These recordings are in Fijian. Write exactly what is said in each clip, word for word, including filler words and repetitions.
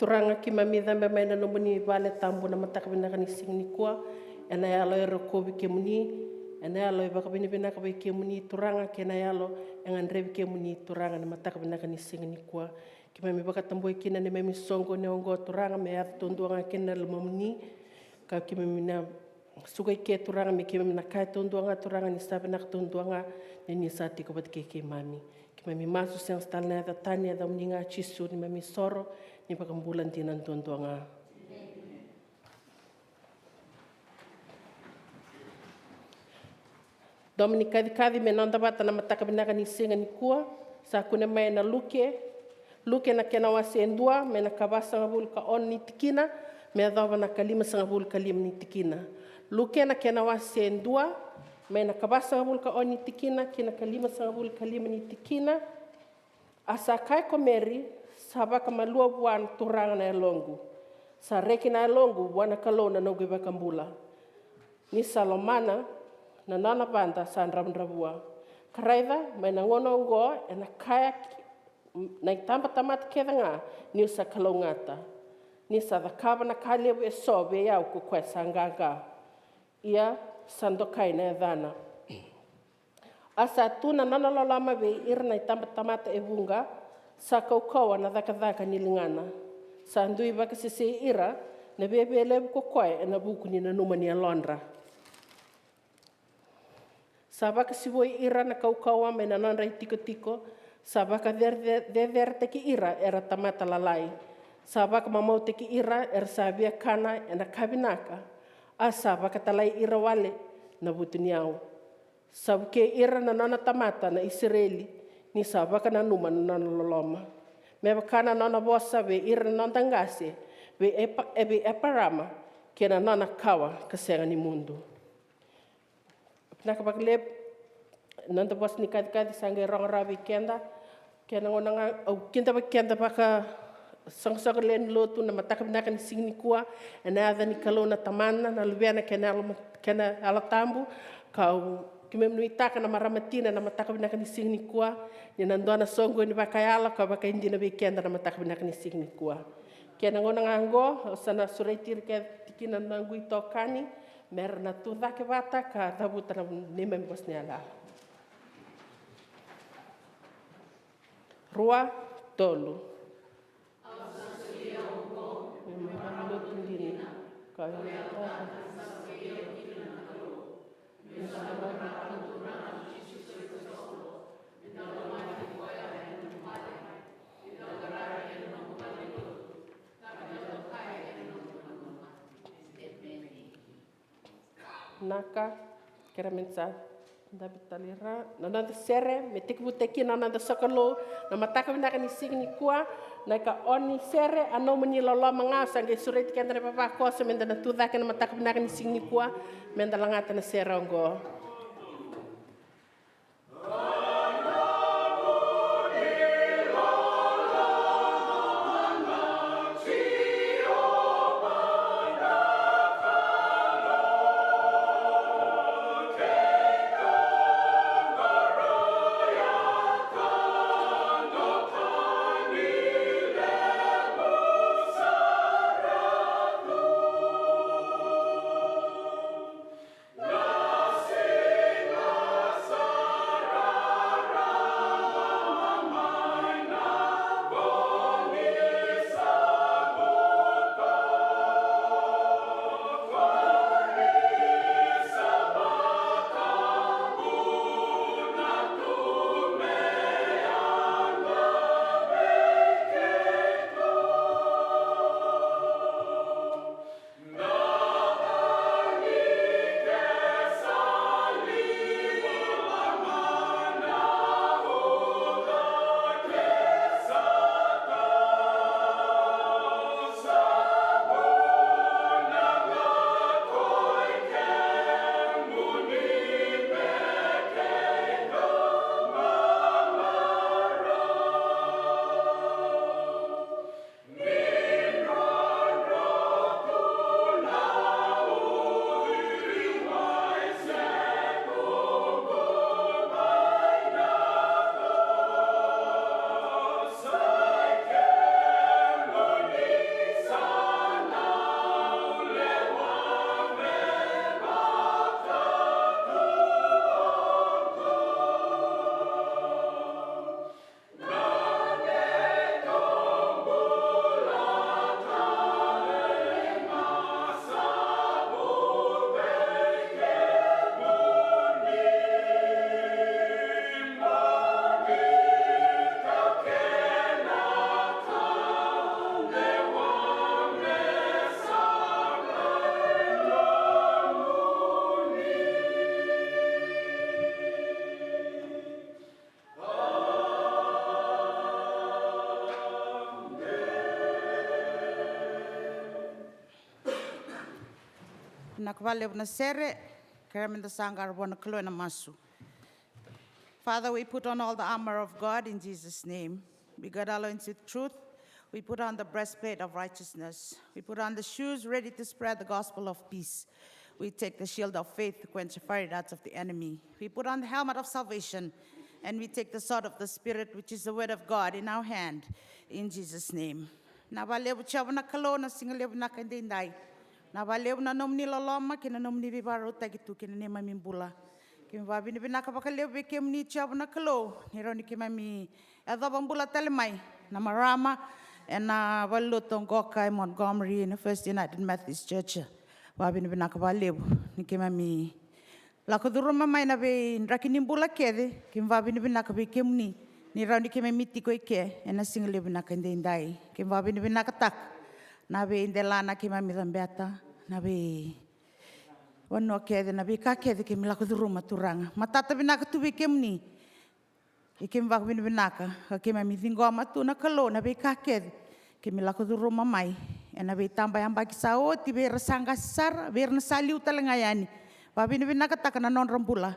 Turaga, keimami cabe mai na nomuni vale tabu na mataka vinaka ni siga nikua, ena yalo e rokovi kemuni, ena yalo e vakavinavinaka vei kemuni Turaga, kei na yalo e gadrevi kemuni Turaga na mataka vinaka ni siga nikua. Keimami vakatabui kina neimami soqo ni oqo Turaga me yaco taudua ga kina na lomamuni, ka keimami na suka i ke Turaga me keimami na kaya taudua ga Turaga ni sa vinaka taudua ga ni ni sa tiko vata kei keimami. Keimami masu sega tale na yaca tani, yacamuni ga Jisu neimami soro ni vakabula dina duadua ga. Domo ni kacikaci me noda vata na mataka vinaka ni siga nikua, sa kune mai na Luke, Luke na kena wase e dua, mai na ka vasagavulu ka ono ni tikina me yacova na ka limasagavulu ka lima ni tikina. Luke na kena wase e dua, mai na ka vasagavulu ka ono ni tikina ki na ka limasagavulu ka lima ni tikina. A sa kaya ko Meri, sa vakamalua vua na Turaga na yaloqu, sa reki na yaloqu vua na Kalou na noqu iVakabula, ni sa lomana na nona vada sa dravudravua. Ka raica, mai na gauna oqo ena kaya ki na itabatamata kece ga niu sa kalougata, ni sa cakava na ka levu eso vei au ko koya sa qaqa. Ia sa dokai na yacana. A sa tu na nona loloma vei ira na itabatamata e vuqa, sa kaukauwa na cakacaka ni ligana. Sa dui vakasesei ira na viavialevu ko koya ena vuku ni nanuma ni yalodra. Sa vakasivoi ira na kaukauwa mai na nodra itikotiko, sa vakaceceretaki ira era tamata lalai. Sa vakamamautaki ira era sa viakana ena ka vinaka, a sa vakatalai ira wale na vutuniyau. Sa vukei ira na nona tamata na Isireli, ni sa vakananuma na nona loloma, me vaka na nona vosa vei ira na noda qase, vei Epa-, e vei Eparama, kei na nona kawa ka sega ni mudu. Vinaka vakalevu. Noda vosa ni kacikaci sa qai rogo rawa vei keda. Kena gauna ga au kidavaki keda vakasoqosoqo lewe ni lotu na mataka vinaka ni siga nikua, ena yaca ni Kalou na Tamana, na Luvena kei na Yalo Ma-, kei na Yalo Tabu. Kau keimami nuitaka na marama tina na mataka vinaka ni siga nikua, ni na dua na soqoni vakayalo ka vakaidina vei keda na mataka vinaka ni siga nikua. Kena gauna ga oqo au sa na sureti ira kece kina na noqu itokani, me ra na tu cake vata ka cavuta na neimami vosa ni yalayala. Rua, tolu. Naka, kere me sa dabe tale ira na noda sere, me tekivutaki na noda sokalou na mataka vinaka ni siga nikua. Na ka oni sere, A Nomuni Loloma Ga. Sa qai sureti keda na ivavakoso me da na tu cake na mataka vinaka ni siga nikua, me da lagata na sere oqo. Vinaka vakalevu na sere. Kerea meda sa qara vua na Kalou ena masu. Father, we put on all the armor of God in Jesus' name. We gird our loins with truth. We put on the breastplate of righteousness. We put on the shoes ready to spread the gospel of peace. We take the shield of faith to quench the fiery darts of the enemy. We put on the helmet of salvation, and we take the sword of the Spirit, which is the word of God, in our hand, in Jesus' name. Vinaka vakalevu Jiova na Kalou, na siga levu vinaka edaidai. Vinaka vakalevu na nomuni loloma kei na nomuni veivakarautaki tu ki na neimami bula. Keimami vakavinavinaka vakalevu vei kemuni Jiova na Kalou, ni rawa ni keimami yacova bula tale mai na marama ena valenilotu o Qoka e Montgomery, na First United Methodist Church. Vakavinavinaka vakalevu ni keimami lako curuma mai na veidraki ni bula kece. Keimami vakavinavinaka vei kemuni ni rawa ni keimami tiko i ke ena siga levu vinaka edaidai. Keimami vakavinavinakataka na veidelana keimami cabeta, na veivanua kece, na veika kece keimami lako curuma, Turaga. Matata vinaka tu vei kemuni. Ia keimami vakavinavinaka ka keimami ciqoma tu na Kalou na veika kece keimami lako curuma mai ena veitabayabaki sa oti, vei ira sa qase sara, vei ira na sa liu tale ga yani. Vakavinavinakataka na nodra bula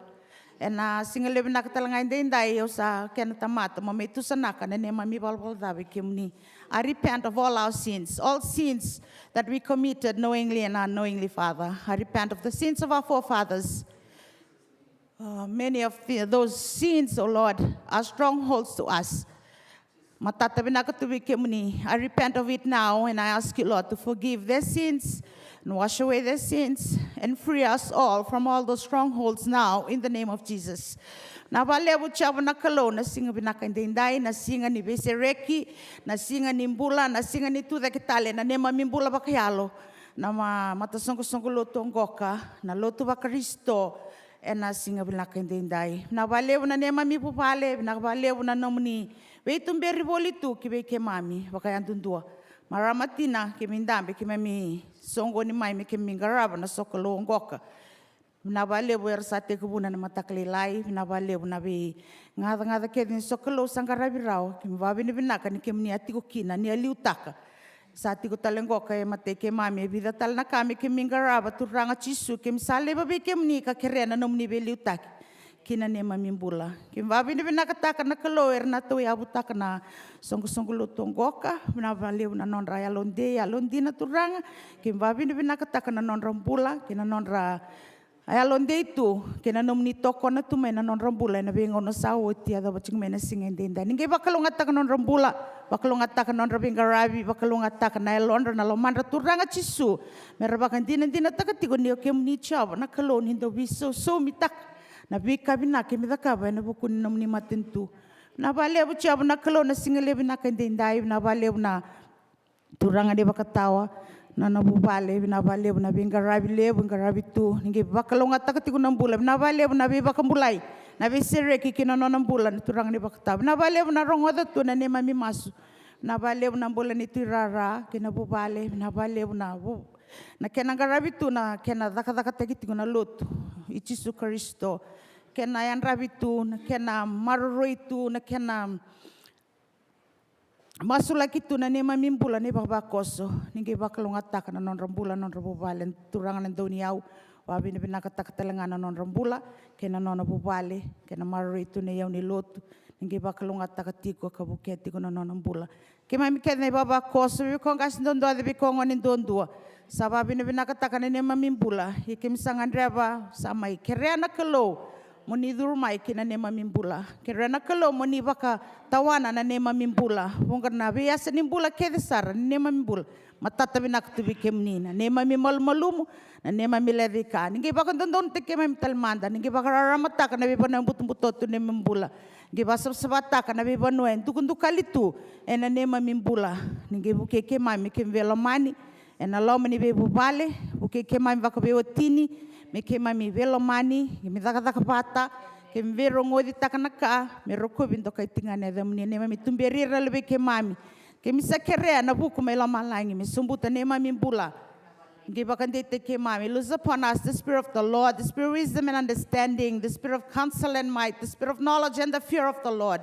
ena siga levu vinaka tale ga edaidai. Au sa kena tamata mo mai tusanaka na neimami valavala ca vei kemuni. I repent of all our sins, all sins that we committed knowingly and unknowingly, Father. I repent of the sins of our forefathers. Uh, many of the, those sins, O Lord, are strongholds to us. Matata vinaka tu vei kemuni. I repent of it now, and I ask you, Lord, to forgive their sins and wash away their sins and free us all from all those strongholds now in the name of Jesus. Vinaka vakalevu Jiova na Kalou, na siga vinaka edaidai, na siga ni veisereki, na siga ni bula, na siga ni tucake tale na neimami bula vakayalo. Na ma-, matasoqosoqo lotu o Qoka, na lotu vaKarisito, ena siga vinaka edaidai. Vinaka vakalevu na neimami vuvale, vinaka vakalevu na nomuni veituberi voli tu ki vei keimami vakayadudua. Marama tina, keimami dabe, keimami soqoni mai me keimami qarava na sokalou o Qoka. Vinaka vakalevu era sa tekivuna na mataka lailai, vinaka vakalevu na veigacagaca kece ni sokalou sa qaravi rawa. Keimami vakavinavinaka ni kemuni a tiko kina, ni a liutaka. Sa tiko tale Qoka e matai keimami e vica tale na ka me keimami qarava, Turaga Jisu, keimami sa laiva vei kemuni ka kerea na nomuni veiliutaki ki na neimami bula. Keimami vakavinavinakataka na Kalou era na tauyavutaka na soqosoqo lotu o Qoka. Vinaka vakalevu na nodra yalodei, yalodina, Turaga. Keimami vakavinavinakataka na nodra bula kei na nodra a yalodei tu kei na nomuni tokona tu mai na nodra bula ena veigauna sa oti, yacova tiko mai na siga edaidai. Ni qai vakalougatataka na nodra bula, vakalougatataka na nodra veiqaravi, vakalougatataka na yalodra, na lomadra, Turaga Jisu, me ra vakadinadinataka tiko ni o kemuni Jiova na Kalou ni dau veisausautaka na veika vinaka keimami cakava ena vuku ni nomuni matanitu. Vinaka vakalevu Jiova na Kalou na siga levu vinaka edaidai. Vinaka vakalevu na turaga ni vakatawa, na nona vuvale, vinaka vakalevu na veiqaravi levu e qaravi tu, ni qai vakalougatataka tiko na bula. Vinaka vakalevu na veivakabulai, na veisereki ki na nona bula na turaga ni vakatawa. Vinaka vakalevu na rogoca tu na neimami masu. Vinaka vakalevu na bula ni Tui Rara kei na vuvale. Vinaka vakalevu na vu-, na kena qaravi tu na kena cakacakataki tiko na lotu i Jisu Karisito. Kena yadravi tu, na kena maroroi tu, na kena masulaki tu na neimami bula na ivakavakoso. Ni qai vakalougatataka na nodra bula, na nodra vuvale, turaga na dauniyau. Vakavinavinakataka tale ga na nodra bula kei na nona vuvale, kei na maroroi tu na iyau ni lotu. Ni qai vakalougatataka tiko ka vukea tiko na nona bula. Keimami kece na ivakavakoso, veikoro qase duadua, veikoro gone duadua, sa vakavinavinakataka na neimami bula. Ia keimami sa gadreva, sa mai kerea na Kalou mo ni curu mai ki na neimami bula. Kerea na Kalou mo ni vakatawana na neimami bula. Vuqa na veiyasa ni bula kece sara ni neimami bula, matata vinaka tu vei kemuni na neimami malumalumu, na neimami lecaika. Ni qai vakadodonutaki keimami tale mada, ni qai vakararamataka na veivanua e butobuto tu na neimami bula. Ni qai vakasavasavataka na veivanua e dukadukali tu ena neimami bula. Ni qai vukei keimami, keimami veilomani ena loma ni veivuvale, vukei keimami vakaveiwatini me keimami veilomani, keimami cakacaka vata, keimami veirogocitaka na ka me rokovi dokai tiko ga na yacamuni. Neimami tuberi ira na luvei keimami. Keimami sa kerea na vuku mai lomalagi me sobuta neimami bula. Qai vakadeitaki keimami. Loose upon us the Spirit of the Lord, the Spirit of wisdom and understanding, the Spirit of counsel and might, the Spirit of knowledge and the fear of the Lord.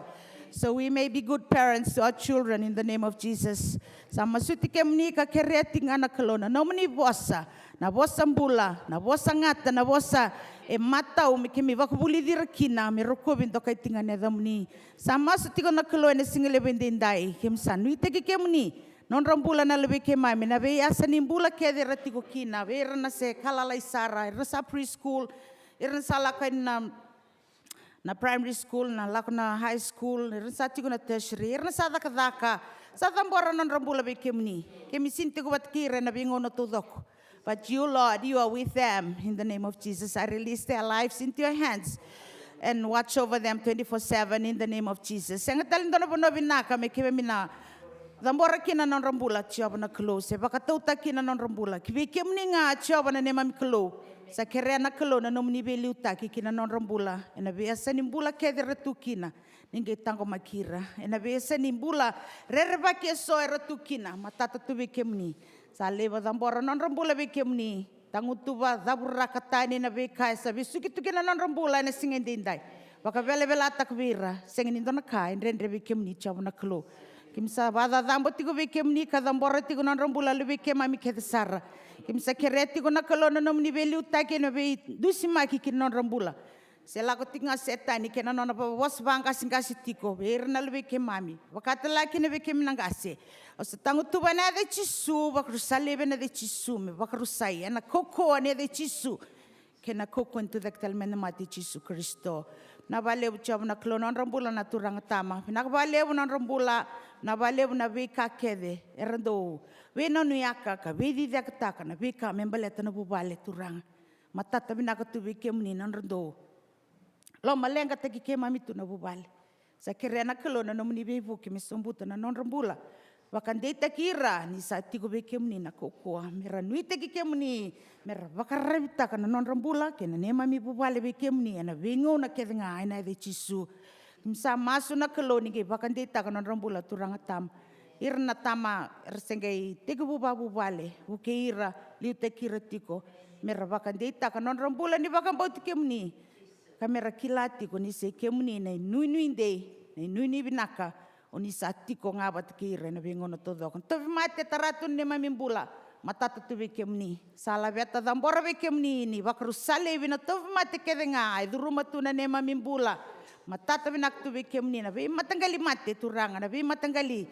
So we may be good parents to our children in the name of Jesus. Sa masuti kemuni ka kerea tiko ga na Kalou na nomuni vosa, na vosa bula, na vosa gata, na vosa e matau me keimami vakavulici ira kina, me rokovi dokai tiko ga na yacamuni. Sa masu tiko na Kalou ena siga levu edaidai, keimami sa nuitaki kemuni. Nodra bula na luvei keimami, na veiyasa ni bula kece era tiko kina, vei ira na se ka lalai sara, ira na sa preschool, ira na sa lako yani na, na primary school, na lako na high school, ira na sa tiko na tertiary, ira na sa cakacaka. Sa cabora nodra bula vei kemuni. Keimami sega ni tiko vata kei ira ena veigauna taucoko. But you, Lord, you are with them. In the name of Jesus, I release their lives into your hands and watch over them twenty-four seven in the name of Jesus. Sega tale ni dua na vanua vinaka me keimami na cabora kina na nodra bula, Jiova na Kalou, se vakatautaki kina na nodra bula ki vei kemuni ga, Jiova na neimami Kalou. Sa kerea na Kalou na nomuni veiliutaki kina nodra bula ena veiyasa ni bula kece era tu kina. Ni qai taqomaki ira ena veiyasa ni bula rerevaki eso era tu kina. Matata tu vei kemuni. Sa lai vakacabora nodra bula vei kemuni. Tagutuva, cavuraka tani na veika e sa vesuki tu kina nodra bula ena siga edaidai. Vakavelavelataka vei ira, sega ni dua na ka e dredre vei kemuni, Jiova na Kalou. Keimami sa vakacacabo tiko vei kemuni ka cabora tiko nodra bula luvei keimami kece sara. Keimami sa kerea tiko na Kalou na nomuni veiliutaki ena veidusimaki ki na nodra bula. Se lako tiko ga Setani kei na nona vosa vaqaseqase tiko vei ira na luvei keimami, vaka tale ga kina vei keimami na qase. Au sa tagutuva ena yaca i Jisu, vakarusa laivi ena yaca i Jisu, me vakarusai ena kaukauwa ni yaca i Jisu kei na kaukauwa ni tucake tale mai na mate i Jisu Karisito. Vinaka vakalevu, Jiova na Kalou, nodra bula na turaga tama. Vinaka vakalevu nodra bula, vinaka vakalevu na veika kece era dau veinanuyaka ka veiciciyakataka na veika me baleta na vuvale, Turaga. Matata vinaka tu vei kemuni na nodra dau lomaleqataki keimami tu na vuvale. Sa kerea na Kalou na nomuni veivuke me sobuta na nodra bula. Vakadeitaki ira ni sa tiko vei kemuni na kaukauwa, me ra nuitaki kemuni, me ra vakararavitaka na nodra bula kei na neimami vuvale vei kemuni ena veigauna kece ga, ena yaca i Jisu. Keimami sa masu na Kalou ni qai vakadeitaka na nodra bula, Turaga tama. Ira na tama era se qai tekivu vakavuvale, vukei ira, liutaki ira tiko me ra vakadeitaka na nodra bula ni vakabauti kemuni, ka me ra kila tiko ni sa i kemuni na inuinui dei, na inuinui vinaka. O ni sa tiko ga vata kei ira ena veigauna taucoko. Na tauvimate e tara tu na neimami bula. Matata tu vei kemuni. Sa laveta, cabora vei kemuni ni vakarusa laivi na tauvimate kece ga e curuma tu na neimami bula. Matata vinaka tu vei kemuni na veimataqali mate, Turaga, na veimataqali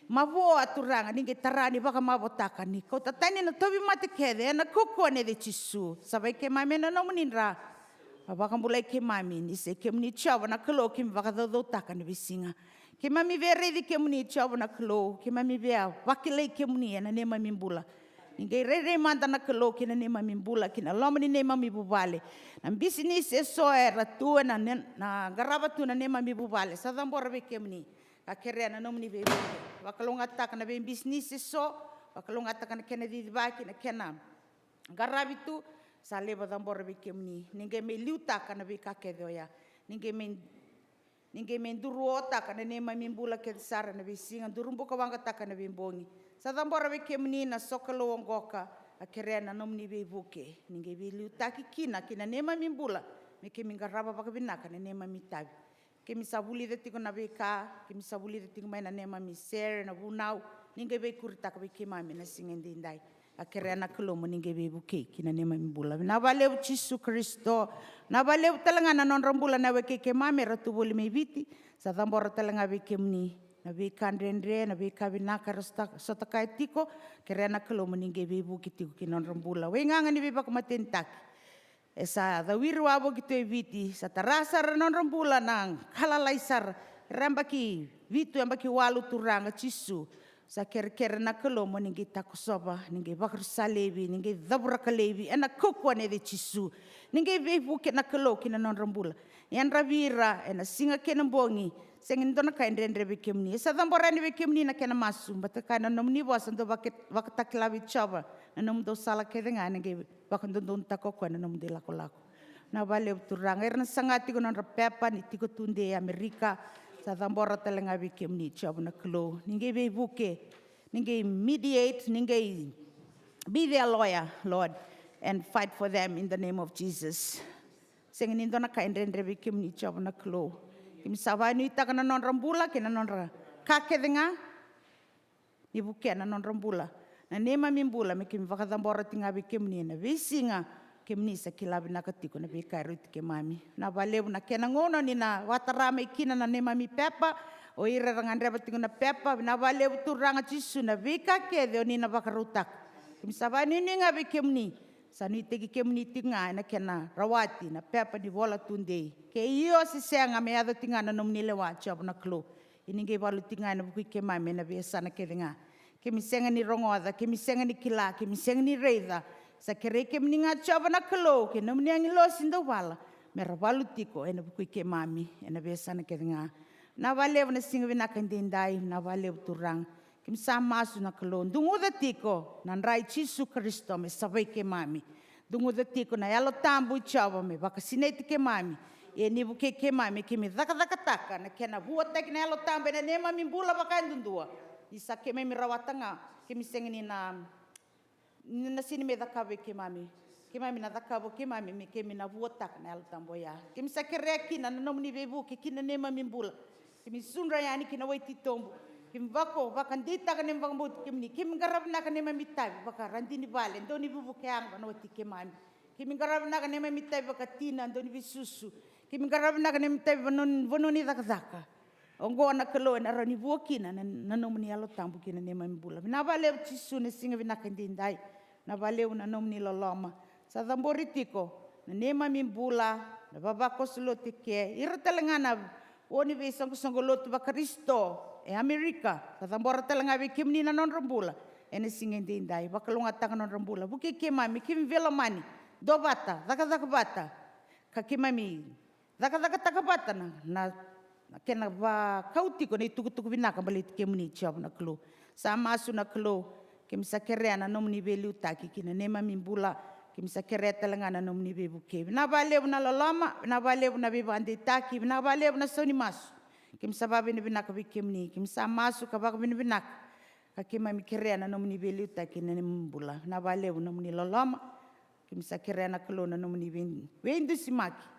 mavoa, Turaga, ni qai tara ni vakamavotaka, ni kauta tani na tauvimate kece ena kaukauwa ni yaca i Jisu. Savai keimami ena nomuni dra. A vakabulai keimami, ni sa i kemuni, Jiova na Kalou, keimami vakacaucautaka na veisiga. Keimami via raici kemuni, Jiova na Kalou, keimami via vakilai kemuni ena neimami bula. Ni qai rairai mada na Kalou ki na neimami bula, ki na loma ni neimami vuvale. Na bisinisi eso era tu ena ne-, na qarava tu na neimami vuvale, sa cabora vei kemuni. Ka kerea na nomuni veivuke. Vakalougatataka na veibisinisi eso, vakalougatataka na kena cicivaki, na kena qaravi tu, sa lai vakacabora vei kemuni. Ni qai mai liutaka na veika kece oya. Ni qai mai, ni qai mai duruotaka na neimami bula kece sara na veisiga, duru buka waqa taka na veibogi. Sa cabora vei kemuni na sokalou oqo ka, a kerea na nomuni veivuke. Ni qai veiliutaki kina ki na neimami bula, me keimami qarava vakavinaka na neimami itavi. Keimami sa vulica tiko na veika, keimami sa vulica tiko mai na neimami sere, na vunau, ni qai veikuritaka vei keimami na siga edaidai. A kerea na Kalou mo ni qai veivukei ki na neimami bula. Vinaka vakalevu Jisu Karisito. Vinaka vakalevu tale ga na nodra bula na weka i keimami era tu voli mai Viti. Sa cabora tale ga vei kemuni na veika dredre, na veika vinaka era sota-, sotakaya tiko. Kerea na Kalou mo ni qai veivuke tiko ki na nodra bula. Waigaga ni veivakamatenitaki. E sa cawiri wavoki tu e Viti, sa tara sara na nodra bula na ka lalai sara. Era yabaki vitu, yabaki walu, Turaga Jisu. Sa kerekere na Kalou mo ni qai takosova, ni qai vakarusa laivi, ni qai cavuraka laivi ena kaukauwa ni yaca i Jisu. Ni qai veivuke na Kalou ki na nodra bula. Ni yadravi ira ena siga kei na bogi, sega ni dua na ka e dredre vei kemuni. E sa cabora yani vei kemuni na kena masu, baleta kaya na nomuni vosa, dou vaka-, vakatakila vei Jiova na nomudou sala kece ga, ena qai vakadodonutaka o koya na nomudou ilakolako. Vinaka vakalevu Turaga, ira na saga tiko na nodra pepa ni tiko tu de i Amerika, sa cabora tale ga vei kemuni Jiova na Kalou. Ni qai veivuke, ni qai mediate, ni qai be their lawyer, Lord, and fight for them in the name of Jesus. Sega ni dua na ka e dredre vei kemuni Jiova na Kalou. Keimami sa vakanuitaka na nodra bula kei na nodra ka kece ga. Ni vukea na nodra bula na neimami bula, me keimami vakacabora tiko ga vei kemuni ena veisiga. Kemuni sa kila vinaka tiko na veika e rauti keimami. Vinaka vakalevu na kena gauna ni na vakatara mai kina na neimami pepa. O ira era gadreva tiko na pepa, vinaka vakalevu Turaga Jisu na veika kece o ni na vakarautaka. Keimami sa vakanuinui ga vei kemuni. Sa nuitaki kemuni tiko ga ena kena rawati na pepa ni vola tudei. Ke io se sega, me yaco tiko ga na nomuni lewa, Jiova na Kalou. Ia ni qai valu tiko ga ena vuku i keimami ena veiyasana kece ga. Keimami sega ni rogoca, keimami sega ni kila, keimami sega ni raica. Sa kerei kemuni ga, Jiova na Kalou, kei na nomuni agilosi dau vala, me ra valu tiko ena vuku i keimami ena veiyasana kece ga. Vinaka vakalevu na siga vinaka edaidai, vinaka vakalevu Turaga. Keimami sa masu na Kalou, duguca tiko na dra i Jisu Karisito me savai keimami. Duguca tiko na Yalo Tabu i Jiova me vakasinaiti keimami. Ia ni vukei keimami, keimami cakacakataka na kena vuataki na Yalo Tabu ena neimami bula vakayadudua. Ni sa keimami rawata ga, keimami sega ni na, ni na sega ni mai cakava vei keimami. Keimami na cakava o keimami, me keimami na vuataka na Yalo Tabu oya. Keimami sa kerea kina na nomuni veivuke kina neimami bula. Keimami sudra yani ki na wai titobu. Keimami vako, vakadeitaka neimami vakabauti kemuni. Keimami qarava vinaka neimami itavi vakaradini vale, dau ni veivuke yaga vata na wati keimami. Keimami qarava vinaka neimami itavi vakatina, dau ni veisusu. Keimami qarava vinaka neimami itavi vanua ni, vanua ni cakacaka. Oqo na Kalou ena rawa ni vua kina na, na nomuni Yalo Tabu kina neimami bula. Vinaka vakalevu Jisu na siga vinaka edaidai. Vinaka vakalevu na nomuni loloma. Sa cabori tiko na neimami bula, na vavakoso lotu eke, ira tale ga na vo ni veisoqosoqo lotu vaKarisito e Amerika. Sa cabora tale ga vei kemuni na nodra bula ena siga edaidai. Vakalougatataka na nodra bula. Vukei keimami, keimami veilomani, duavata, cakacaka vata, ka keimami cakacakataka vata na, na, na kena vakau tiko na itukutuku vinaka baleti kemuni, Jiova na Kalou. Sa masu na Kalou, keimami sa kerea na nomuni veiliutaki ki na neimami bula. Keimami sa kerea tale ga na nomuni veivukei. Vinaka vakalevu na loloma, vinaka vakalevu na veivakadeitaki, vinaka vakalevu na sau ni masu. Keimami sa vakavinavinaka vei kemuni, keimami sa masu ka vakavinavinaka. Ka keimami kerea na nomuni veiliutaki na neimami bula. Vinaka vakalevu na nomuni loloma. Keimami sa kerea na Kalou na nomuni vei, veidusimaki.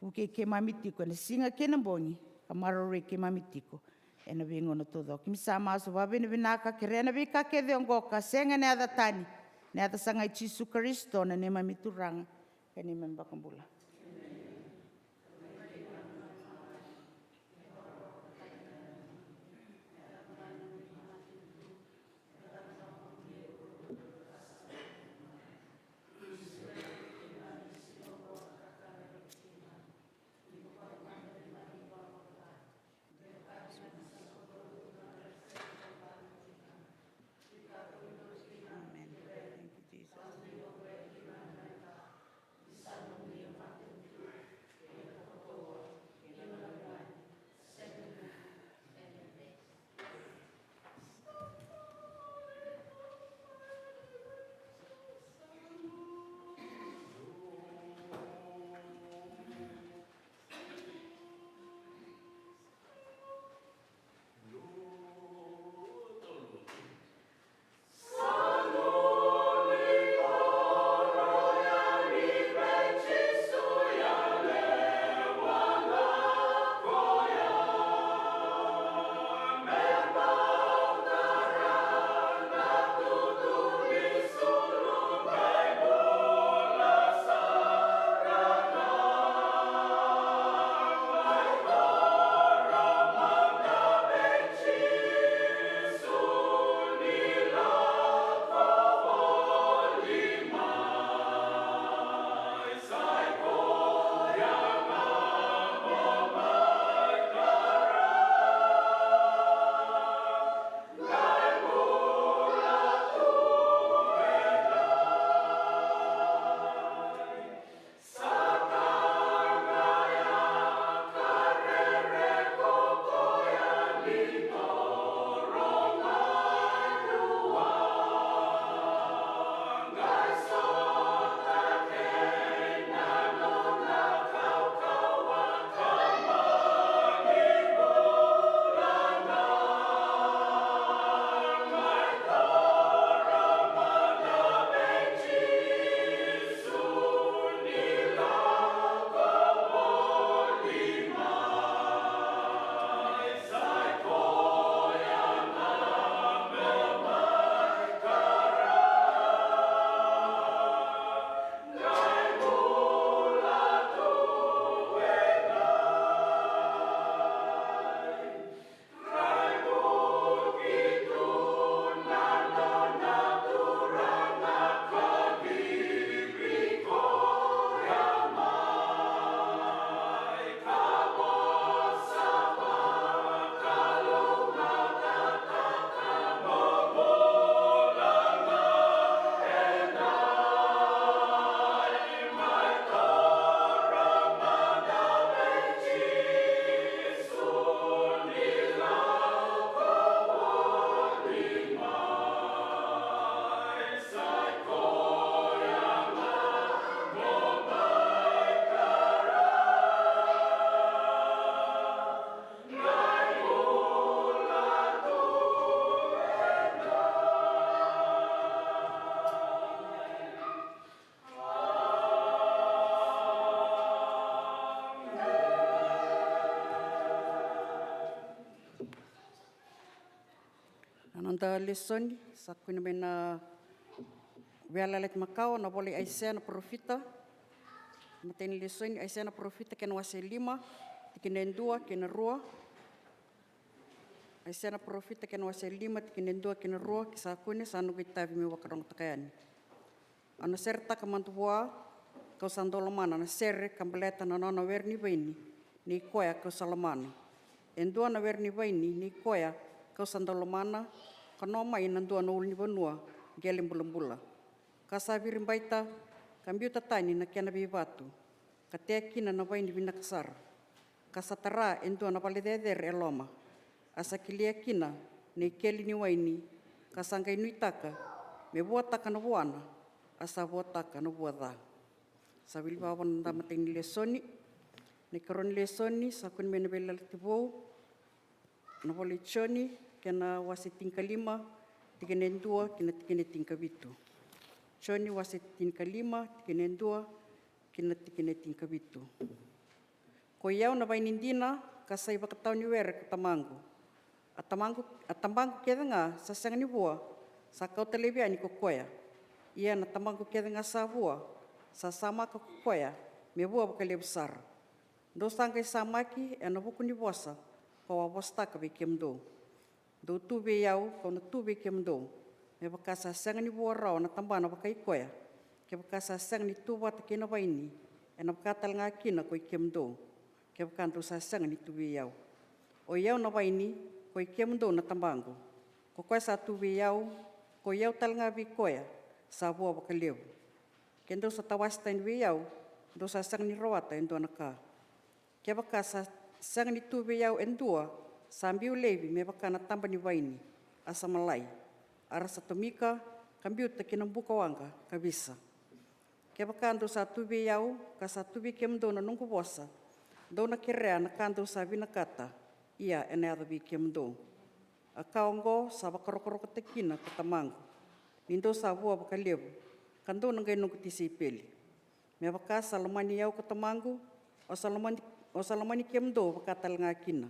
Vukei keimami tiko ena siga kei na bogi, ka maroroi keimami tiko ena veigauna taucoko. Keimami sa masu vakavinavinaka, kerea na veika kece oqo ka sega ena yaca tani, na yaca saga i Jisu Karisito na neimami Turaga ka neimami iVakabula. Amen. Thank you, Jesus. Da lesoni sa kune mai na Veiyalayalati Makawa, na vola i Aisea na parofita. Matai ni lesoni, Aisea na parofita, kena wase lima, tikina e dua kei na rua. Aisea na parofita, kena wase lima, tikina e dua kei na rua. Ke sa kune, sa noqu itavi meu vakarogotaka yani. Au na seretaka mada vua ka'u sa dau lomana na sere ka baleta na nona were ni vaini nei koya ka'u sa lomana. E dua na were ni vaini nei koya ka'u sa dau lomana, ka no mai na dua na ulunivanua qele bulabula. Ka sa viribaita, ka biuta tani na kena veivatu, ka tea kina na vaini vinaka sara. Ka sa tara e dua na vale cecere e loma, a sa kelia kina na ikeli ni waini, ka sa qai nuitaka me vuataka na vuana, a sa vuataka na vua ca. Sa wili vavona na matai ni lesoni. Na ikarua ni lesoni sa kune mai na Veiyalayalati Vou, na vola i Joni, kena wase tinikalima, tikina e dua ki na tikina e tinikavitu. Joni wase tinikalima, tikina e dua ki na tikina e tinikavitu. Koi au na vaini dina, ka sa ivakatawa ni were ko Tamaqu. A Tamaqu, a Tabaqu kece ga sa sega ni vua, sa kauta laivi yani ko koya. Ia na Tabaqu kece ga sa vua, sa samaka ko koya me vua vakalevu sara. Dou sa qai samaki ena vuku ni vosa ka'u a vosataka vei kemudou. Dou tu vei au, ka'u na tu vei kemudou. Me vaka sa sega ni vua rawa na tabana vakai koya, kevaka sa sega ni tu vata kei na vaini, ena vaka tale ga kina koi kemudou, kevaka dou sa sega ni tu vei au. Oi au na vaini, koi kemudou na tabaqu. Ko koya sa tu vei au, koi au tale ga vei koya, sa vua vakalevu. Ke dou sa tawase tani vei au, dou sa sega ni rawata e dua na ka. Kevaka sa sega ni tu vei au e dua, sa biu laivi me vaka na taba ni vaini, a sa malai, a ra sa tomika, ka biuta ki na buka waqa, ka visa. Kevaka dou sa tu vei au, ka sa tu vei kemudou na noqu vosa, dou na kerea na ka dou sa vinakata, ia ena yaco vei kemudou. A ka oqo sa vakarokorokotaki kina ko Tamaqu, ni dou sa vua vakalevu, ka dou na qai noqu tisaipeli. Me vaka sa lomani au ko Tamaqu, au sa lomani, au sa lomani kemudou vaka tale ga kina.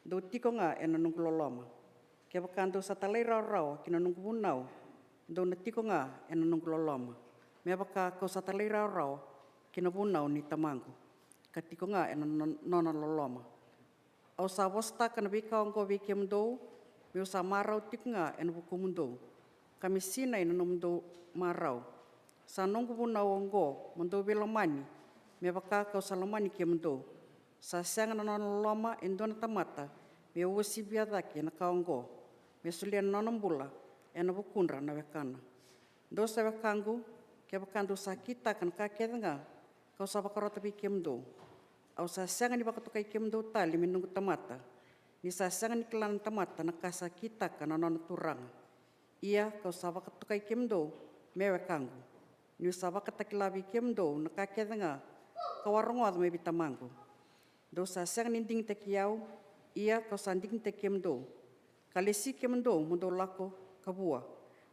Dou tiko ga ena noqu loloma. Kevaka dou sa talairawarawa ki na noqu vunau, dou na tiko ga ena noqu loloma. Me vaka ka'u sa talairawarawa ki na vunau ni Tamaqu, ka tiko ga ena non-, nona loloma. Au sa vosataka na veika oqo vei kemudou, me'u sa marau tiko ga ena vukumudou, ka me sinai na nomudou marau. Sa noqu vunau oqo mo dou veilomani, me vaka ka'u sa lomani kemudou. Sa sega na nona loloma e dua na tamata me uasivia cake na ka oqo, me solia na nona bula ena vukudra na wekana. Dou sa wekaqu, kevaka dou sa kitaka na ka kece ga ka'u sa vakarota vei kemudou. Au sa sega ni vakatokai kemudou tale me noqu tamata, ni sa sega ni kila na tamata na ka sa kitaka na nona turaga. Ia ka'u sa vakatokai kemudou me wekaqu, ni'u sa vakatakila vei kemudou na ka kece ga ka'u a rogoca mai vei Tamaqu. Dou sa sega ni digitaki au, ia ka'u sa digitaki kemudou, ka lesi kemudou mo dou lako ka vua,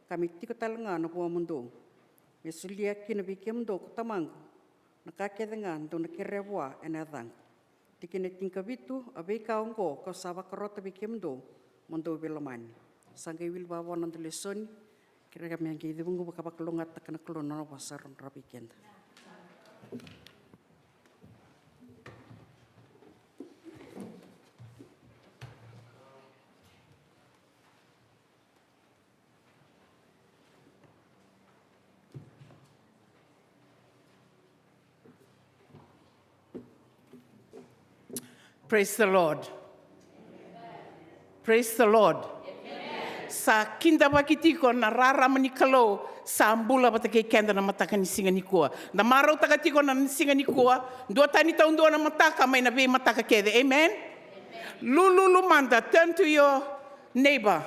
ka me tiko tale ga na vuamudou, me solia kina vei kemudou ko Tamaqu na ka kece ga dou na kerea vua ena yacaqu. Tikina e tinikavitu, a veika oqo ka'u sa vakarota vei kemudou mo dou veilomani. Sa qai wili vavo na noda lesoni. Kerea me qai cevuqu vakavakalougatataka na Kalou na nona vosa raraba vei keda. Praise the Lord. Praise the Lord. Sa kidavaki tiko na rarama ni Kalou sa bula vata kei keda na mataka ni siga nikua. Da marautaka tiko na siga nikua, duatani taudua na mataka mai na veimataka kece. Amen. Lululu mada, turn to your neighbor.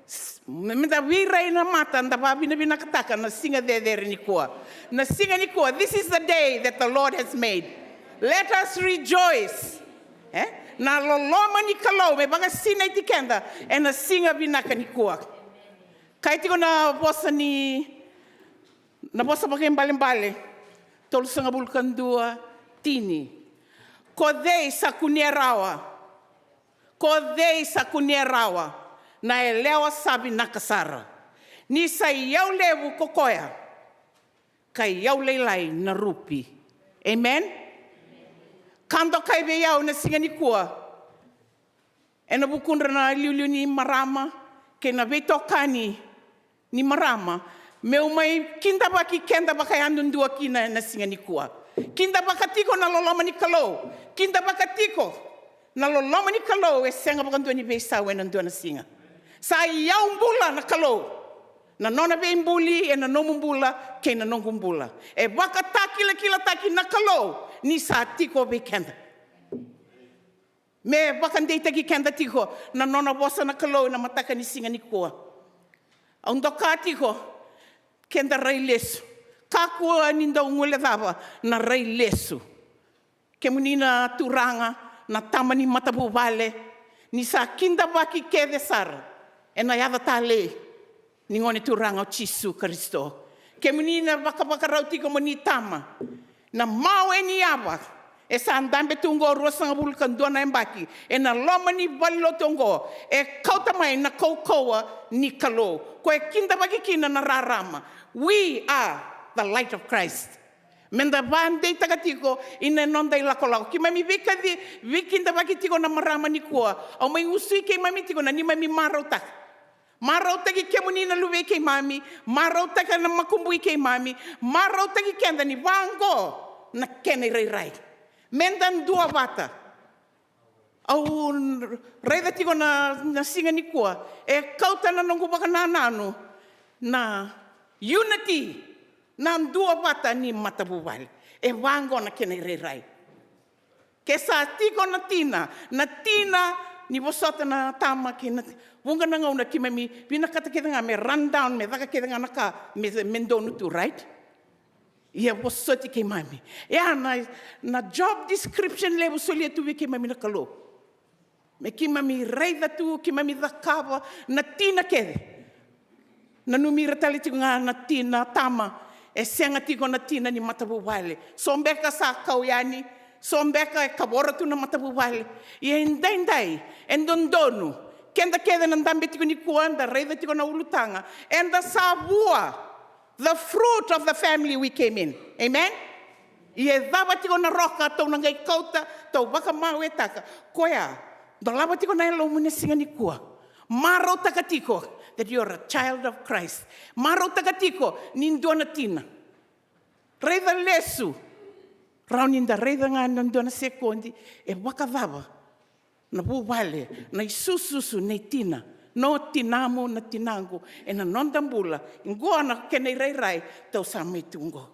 S-, me, me da veirai na mata, da vavinavinakataka na siga cecere nikua. Na siga nikua, this is the day that the Lord has made. Let us rejoice. E? Na loloma ni Kalou me vakasinaiti keda ena siga vinaka nikua. Kaya tiko na vosa ni, na Vosa Vakaibalebale tolusagavulu ka dua, tini. Ko cei sa kunea rawa? Ko cei sa kunea rawa Na yalewa sa vinaka sara. Ni sa iyau levu ko koya, ka iyau lailai na rupi. Amen. Ka dokai vei au na siga nikua, ena vukudra na iliuliu ni marama kei na veitokani ni marama, meu mai kidavaki keda vakayadudua kina ena siga nikua. Kidavaka tiko na loloma ni Kalou. Kidavaka tiko na loloma ni Kalou e sega vakadua ni veisau ena dua na siga. Sa iyau bula na Kalou. Na nona veibuli ena nomu bula kei na noqu bula. E vakatakilakilataki na Kalou ni sa tiko vei keda. Me vakadeitaki keda tiko na nona vosa na Kalou ena mataka ni siga nikua. Au doka tiko, keda rai lesu. Kakua ni dau guilecava na rai lesu. Kemuni na turaga, na tama ni matavuvale, ni sa kidavaki kece sara ena yaca talei ni Gone Turaga o Jisu Karisito. Kemuni na vakavakarau tiko mo ni tama, na mawe ni yava e sa dabe tu oqo, ruasagavulu ka dua na yabaki, ena loma ni valenilotu oqo, e kauta mai na kaukauwa ni Kalou, ko e kidavaki kina na rarama. We are the light of Christ. Meda vadeitaka tiko ina noda ilakolako. Keimami veikaci, veikidavaki tiko na marama nikua. Au mai gusui keimami tiko na neimami marautaka. Marautaki kemuni na luvei keimami, marautaka na makubui keimami, marautaki keda ni vaqo na kena irairai. Meda duavata. Au raica tiko na, na siga nikua, e kauta na noqu vakanananu na unity, na duavata ni matavuvale. E vaqo na kena irairai. Ke sa tiko na tina, na tina ni vosota na tama kei na ti-, vuqa na gauna keimami vinakata kece ga me run down, me caka kece ga na ka me, me donu tu, right? Ia vosoti keimami. Ia na, na job description levu solia tu vei keimami na Kalou. Me keimami raica tu, keimami cakava na tina kece. Nanumi ira tale tiko ga na tina tama, e sega tiko na tina ni matavuvale. So beka sa kau yani, so beka e kavoro tu na matavuvale. Ia edaidai, e dodonu, keda kece na dabe tiko nikua, da raica tiko na ulutaga, eda sa vua. The fruit of the family we came in. Amen? Ia e cava tiko na roka tou na qai kauta, tou vakamawetaka. Koya, dolava tiko na yalomu na siga nikua. Marautaka tiko that you are a child of Christ. Marautaka tiko ni dua na tina. Raica lesu. Rawa ni da raica ga na dua na sekodi, e vakacava na vuvale, na isususu nei tina, no tinamu, na tinaqu, ena noda bula. Qo na kena irairai tou sa mai tu qo.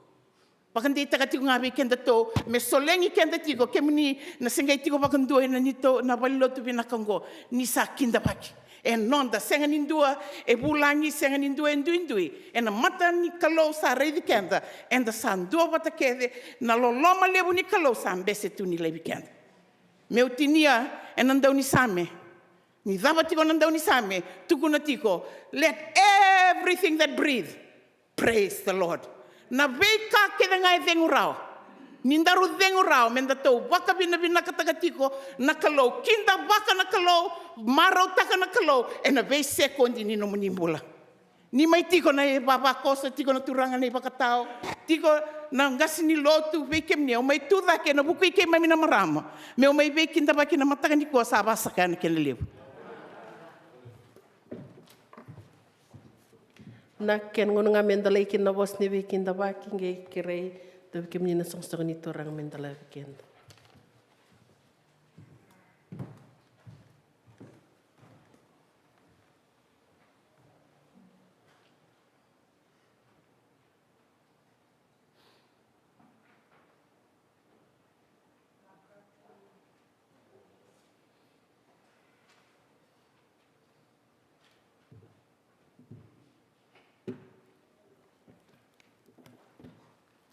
Vakadeitaka tiko ga vei kedatou, me solegi keda tiko, kemuni na se qai tiko vakadua ena neitou, na valenilotu vinaka qo, ni sa kidavaki. E noda, sega ni dua e vulagi, sega ni dua e duidui. Ena mata ni Kalou sa raici keda, eda sa duavata kece, na loloma levu ni Kalou sa bese tu ni laivi keda. Meu tinia ena daunisame. Ni cava tiko na daunisame, tukuna tiko, let everything that breathe praise the Lord. Na veika kece ga e cegu rawa. Ni daru cegu rawa, me datou vakavinavinakataka tiko na Kalou, kidavaka na Kalou, marautaka na Kalou, ena veisekodi ni nomuni bula. Ni mai tiko na ivavakoso, tiko na turaga na ivakatawa, tiko na qase ni lotu, vei kemuni, au mai tu cake ena vuku i keimami na marama. Meu mai veikidavaki na mataka nikua sa vasaka na kena levu. Na kena gauna ga me da lai kina na vosa ni veikidavaki, qai kerei, tauvi kemuni na soqosoqo ni turaga me da lai vei keda.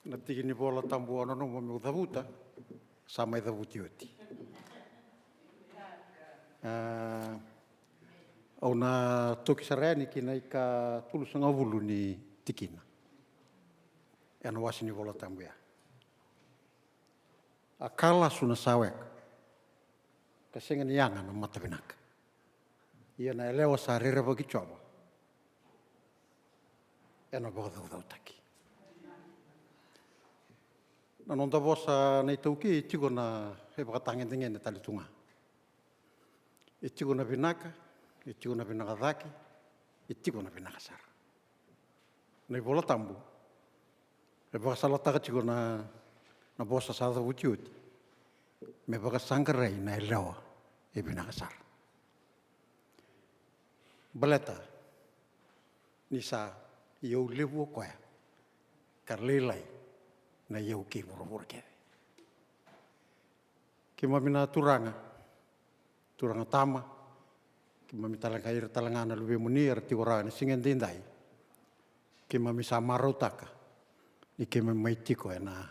Na tiki ni Vola Tabu au nanuma meu cavuta, sa mai cavuti oti. A, au na toki sara yani ki na ikatolusagavulu ni tikina ena wase ni Vola Tabu ya. A ka lasu na saweka, ka sega ni yaga na matavinaka. Ia na yalewa sa rerevaki Jiova ena vakacaucautaki. Na noda vosa na iTaukei e tiko na, e vakatagedegede tale tu ga. E tiko na vinaka, e tiko na vinaka cake, e tiko na vinaka sara. Na iVola Tabu e vakasalataka tiko na, na vosa sa cavuti oti, me vakasaqarai na yalewa e vinaka sara. Baleta ni sa iyau levu o koya, ka lailai na iyau kei vuravura kece. Keimami na turaga, turaga tama, keimami tale ga, ira tale ga na luvemuni era tiko rawa ena siga edaidai. Keimami sa marautaka ni keimami mai tiko ena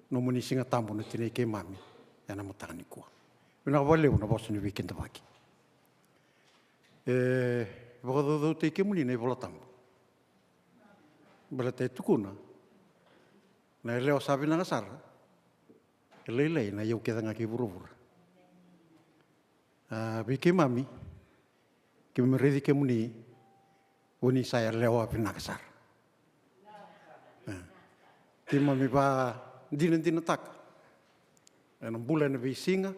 nomuni Siga Tabu na tinai keimami ena mataka nikua. Vinaka vakalevu na vosa ni veikidavaki. E vakacaucautaki kemuni na iVola Tabu. Baleta e tukuna, na yalewa sa vinaka sara e lailai na iyau kece ga kei vuravura. A, vei keimami, keimami raici kemuni, o ni sa yalewa vinaka sara. A, keimami vakadinadinataka ena bula ena veisiga,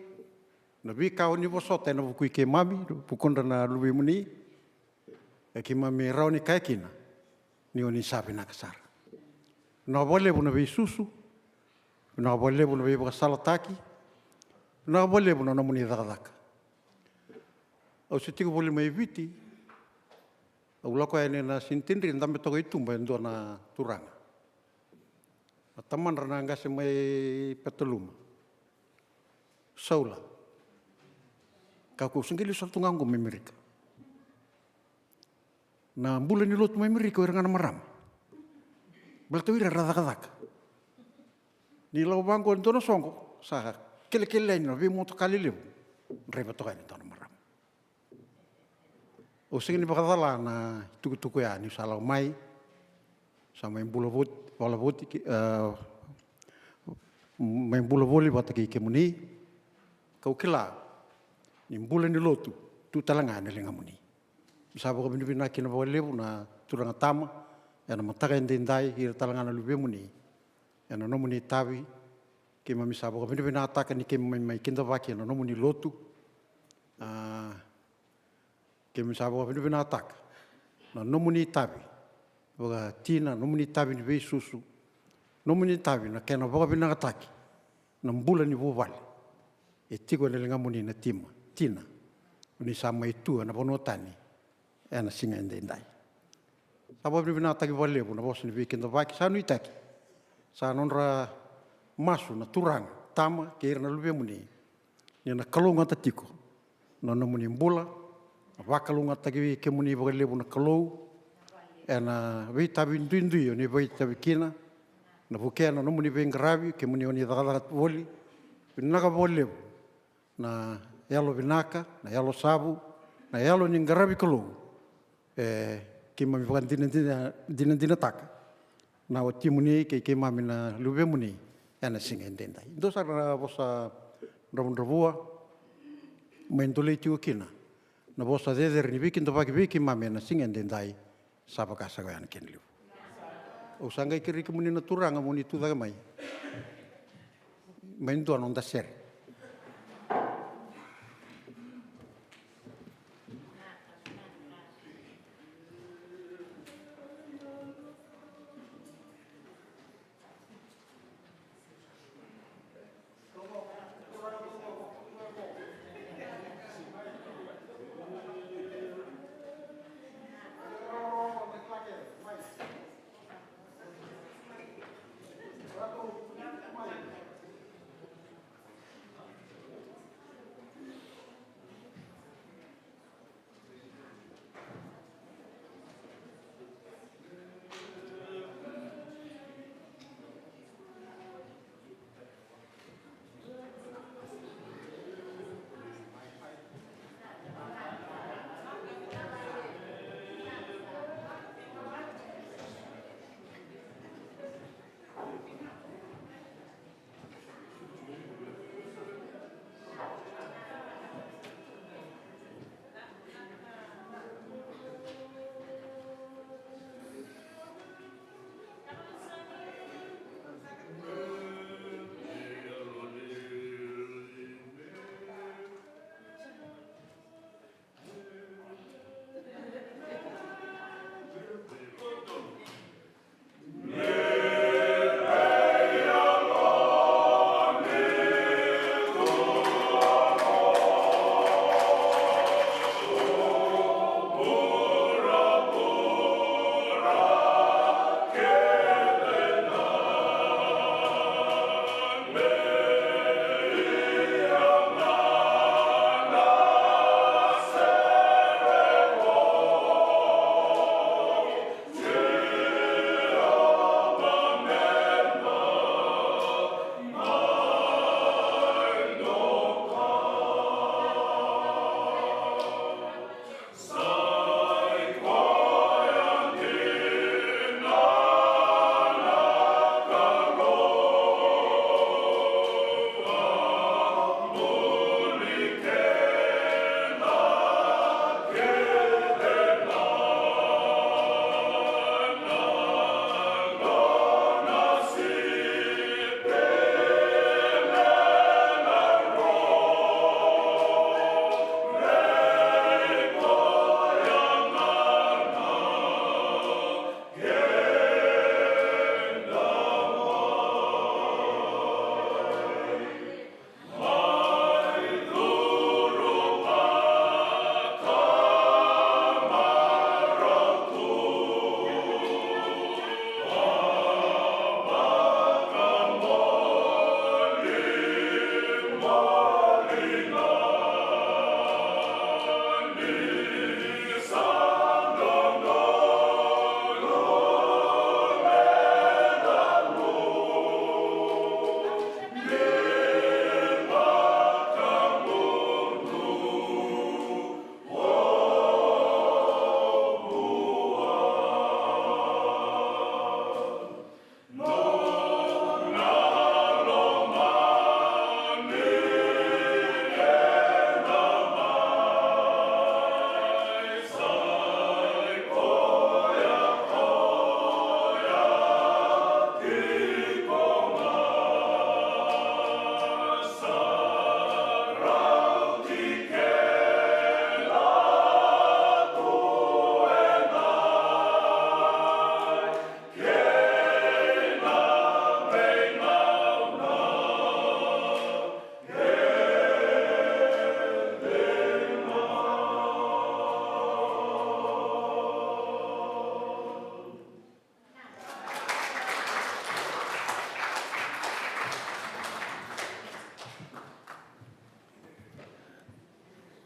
na veika o ni vosota ena vuku i keimami, vukudra na luvemuni, e keimami rawa ni kaya kina ni o ni sa vinaka sara. Vinaka vakalevu na veisusu, vinaka vakalevu na veivakasalataki, vinaka vakalevu na nomuni cakacaka. Au se tiko voli mai Viti, au lako yani ena Sinitidri, dabe toka i tuba e dua na turaga. Na tamadra na qase mai Petaluma, Saula. Kaya o koya, au se qai lesu sara tu ga qo mai Amerika. Na bula ni lotu mai Amerika o ira ga na marama. Baleta o ira era cakacaka. Ni lako vaqo e dua na soqo, sa kelekele yani na veimotoka lelevu, draiva toka yani e dua na marama. Au sega ni vakacala na itukutuku ya, niu sa lako mai, sa mai bula voti, vala voti ki, e, mai bula voli vata kei kemuni. Kau kila ni bula ni lotu tu tale ga ena ligamuni. Sa vakavinavinaka kina vakalevu na turaga tama ena mataka edaidai, ira tale ga na luvemuni ena nomuni itavi. Keimami sa vakavinavinakataka ni keimami mai kidavaki ena nomuni lotu. A, keimami sa vakavinavinakataka na nomuni itavi vakatina, nomuni itavi ni veisusu, nomuni itavi na kena vakavinakataki na bula ni vuvale. E tiko ena ligamuni na tima, tina, o ni sa mai tu ena vanua tani ena siga edaidai. Sa vakavinavinakataki vakalevu na vosa ni veikidavaki, sa nuitaki. Sa nodra masu na turaga tama kei ira na luvemuni, ni na kalougata tiko na nomuni bula, na vakalougatataki kemuni vakalevu na Kalou ena veitavi duidui o ni veitavi kina, na vukea na nomuni veiqaravi, kemuni o ni cakacaka voli. Vinaka vakalevu na yalo vinaka, na yalo savu, na yalo ni qaravi Kalou. E, keimami vakadinadina, dinadinataka na watimuni kei keimami na luvemuni ena siga edaidai. Dua sara na vosa dravudravua me dolei tiko kina na vosa cecere ni veikidavaki vei keimami ena siga edaidai. Sa vaka saka oya na kena levu. Au sa qai kerei kemuni na turaga mo ni tu cake mai, mai dua na noda sere.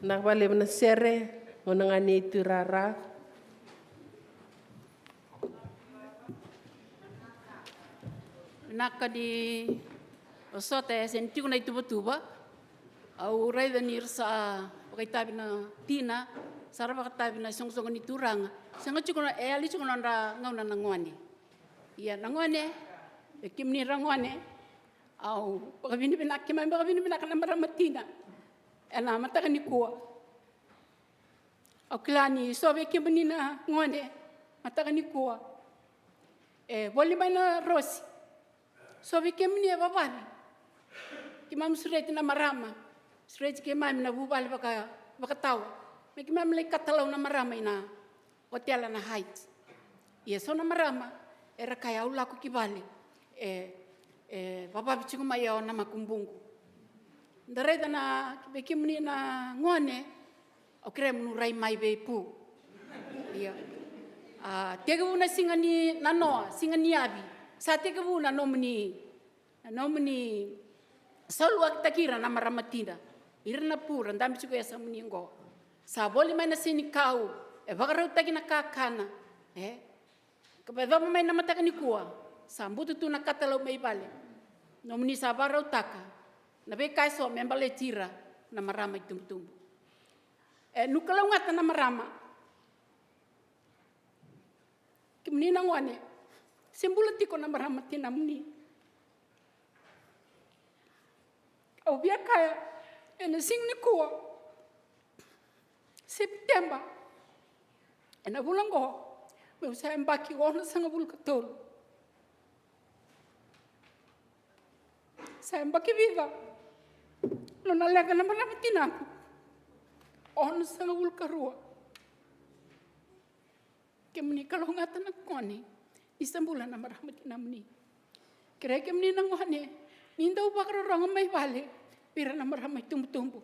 Vinaka vakalevu na sere, gauna ga ni tu rara. Vinaka ni vosota, e sega ni tiko na ituvatuva. Au raica ni ra sa vakaitavi na tina, sa ra vakatavi na isoqosoqo ni turaga. Sega tiko na, e yali tiko na nodra gauna na gone. Ia na gone, e kemuni ra gone, au vakavinavinaka, keimami vakavinavinaka na marama tina ena mataka nikua. Au kila ni so vei kemuni na gone mataka nikua, e voli mai na rosi. So vei kemuni e vavavi, keimami sureti na marama, sureti keimami na vuvale vaka, vakatawa, me keimami lai katalau na marama ina otela na Hyatt. Ia so na marama era kaya, au lako ki vale, e, e vavavi tiko mai au na makubuqu. Da raica na, vei kemuni na gone, au kerea mo ni rai mai vei Pu. Ia, a, tekivu na siga ni nanoa, siga ni yavi, sa tekivu na nomuni, na nomuni saluakitaki ira na marama tina. Ira na Pu ra dabe tiko e yasamuni oqo. Sa voli mai na senikau, e vakarautaki na kakana, e. Ka yacova mai na mataka nikua, sa butu tu na katalau mai vale. Nomuni sa vakarautaka na veika eso me baleti ira na marama itubutubu. E, niu kalougata na marama, kemuni na gone, se bula tiko na marama tinamuni. Au via kaya, ena siga nikua, Sepiteba, ena vula oqo, meu sa yabaki onosagavulu ka tolu. Sa yabaki vica nona leqa na marama tinaqu? Onosagavulu ka rua. Kemuni kalougata na gone, ni sa bula na marama tinamuni. Kerei kemuni na gone, ni dau vakarorogo mai vale vei ira na marama itubutubu.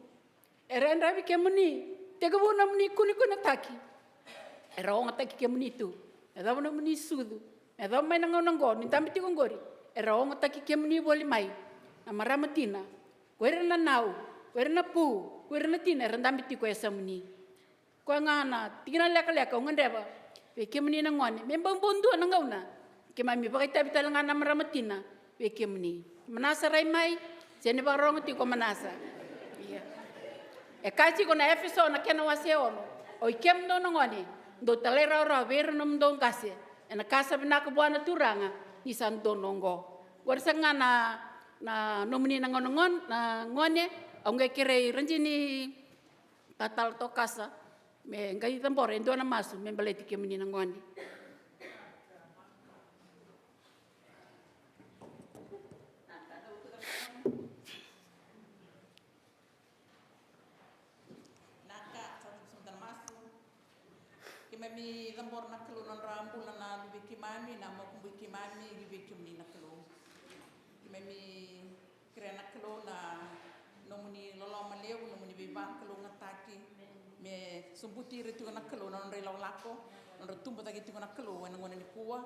Era yadravi kemuni, tekivu nomuni kunekunetaki, era ogataki kemuni tu. Me yacova nomuni sucu, me yacova mai na gauna oqo ni dabe tiko oqori, era ogataki kemuni voli mai na marama tina. Ko ira na nau, ko ira na Pu, ko ira na tina, era dabe tiko e yasamuni. Koya ga na tikina lekaleka au gadreva vei kemuni na gone, me bau dua na gauna keimami vakaitavi tale ga na marama tina vei kemuni. Manasa, rai mai, se ni vakarogo tiko Manasa. Ia. E kaya tiko na Efeso na kena wase ono, o i kemudou na gone, dou talairawarawa vei ira nomudou qase, ena ka sa vinaka vua na Turaga, ni sa donu oqo. Oqori saka ga na, na nomuni na gauna gon-, na gone, au qai kerei Rajini Tatala Tokasa me qai cabora e dua na masu me baleti kemuni na gone. Naka, sa tu sota na masu. Keimami cabora na Kalou na nodra bula na luvei keimami, na makubui keimami, luvei kemuni na Kalou. Keimami kerea na Kalou na nomuni loloma levu, nomuni veivakalougatataki, me sobuti ira tiko na Kalou na nodra ilakolako, nodra tubu cake tiko na Kalou ena gauna nikua.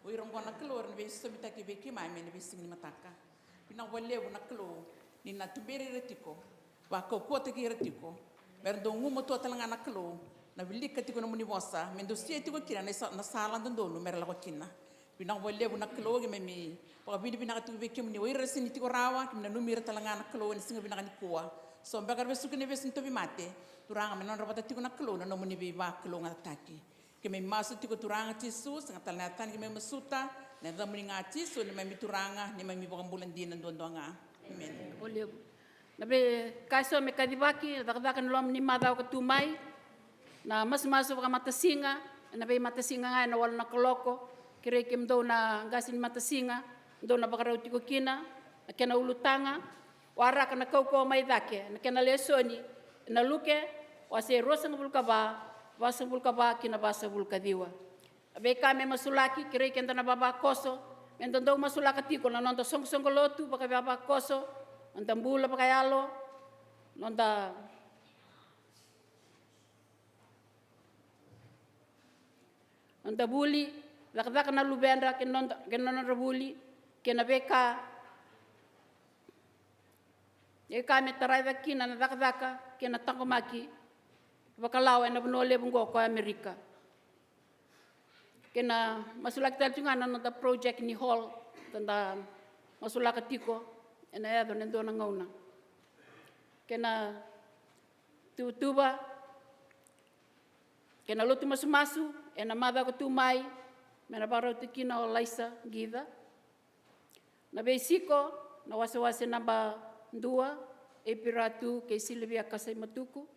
O ira oqo na Kalou era na veisosomitaki vei keimami ena veisiga ni mataka. Vinaka vakalevu na Kalou ni na tuberi ira tiko, vakaukauwataki ira tiko, me ra dau gumatua tale ga na Kalou na wilika tiko na nomuni vosa, me dau sia tiko kina na isa-, na sala dodonu me ra lako kina. Vinaka vakalevu na Kalou, keimami vakavinavinaka tiko vei kemuni o ira era sega ni tiko rawa, keimami nanumi ira tale ga na Kalou ena siga vinaka nikua. So beka era vesuki na ivesu ni tauvimate, Turaga, me nodra vata tiko na Kalou na nomuni veivakalougatataki. Keimami masu tiko Turaga Jisu, sega tale na yaca tani keimami masuta, na yacamuni ga Jisu, neimami Turaga, neimami Vakabula dina duadua ga. Emeni. Vakalevu. Na veika eso me kacivaki, na cakacaka ni loma ni macawa ka tu mai, na masumasu vakamatasiga, ena veimatasiga ga ena walu na kaloko, kerei kemudou na qase ni matasiga, dou na vakarau tiko kina, na kena ulutaga, Waraka na Kaukauwa Mai Cake, na kena lesoni, ena Luke, wase ruasagavulu ka va, vasagavulu ka va ki na vasagavulu ka ciwa. Na veika me masulaki, kerei keda na vavakoso, meda dau masulaka tiko na noda soqosoqo lotu vakavavakoso, noda bula vakayalo, noda noda vuli, cakacaka na luvedra kei na noda, kei na nodra vuli, kei na veika, veika me tarai cake kina na cakacaka, kena taqomaki vakalawa ena vanua levu oqo ko Amerika. Kena masulaki tale tiko ga na noda project ni hall, da masulaka tiko ena yaco na dua na gauna. Kena tuvatuva, kena lotu masumasu ena macawa ka tu mai, me na vakarau tiko kina o Laisa Qica. Na veisiko, na wasewase naba dua, Epiratu kei Silivia Kasaimatuku.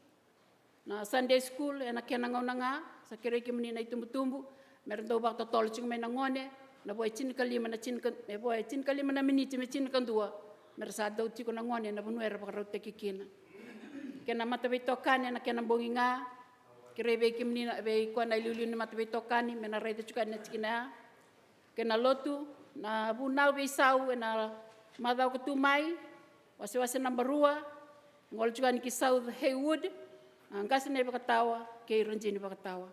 Na Sunday school ena kena gauna ga, sa kerei kemuni na itubutubu me ra dau vakatotolo tiko mai na gone, na vo e tinikalima na tinika, na vo e tinikalima na miniti me tinikadua, me ra sa dau tiko na gone na vanua era vakarautaki kina. Kena mataveitokani ena kena bogi ga, kerei vei kemuni na, vei koya na iliuliu ni mataveitokani me na raica tiko yani na tikina ya. Kena lotu, na vunau veisau ena macawa ka tu mai, wasewase naba rua, gole tiko yani ki South Haywood, na qase na ivakatawa kei Rajini Vakatawa.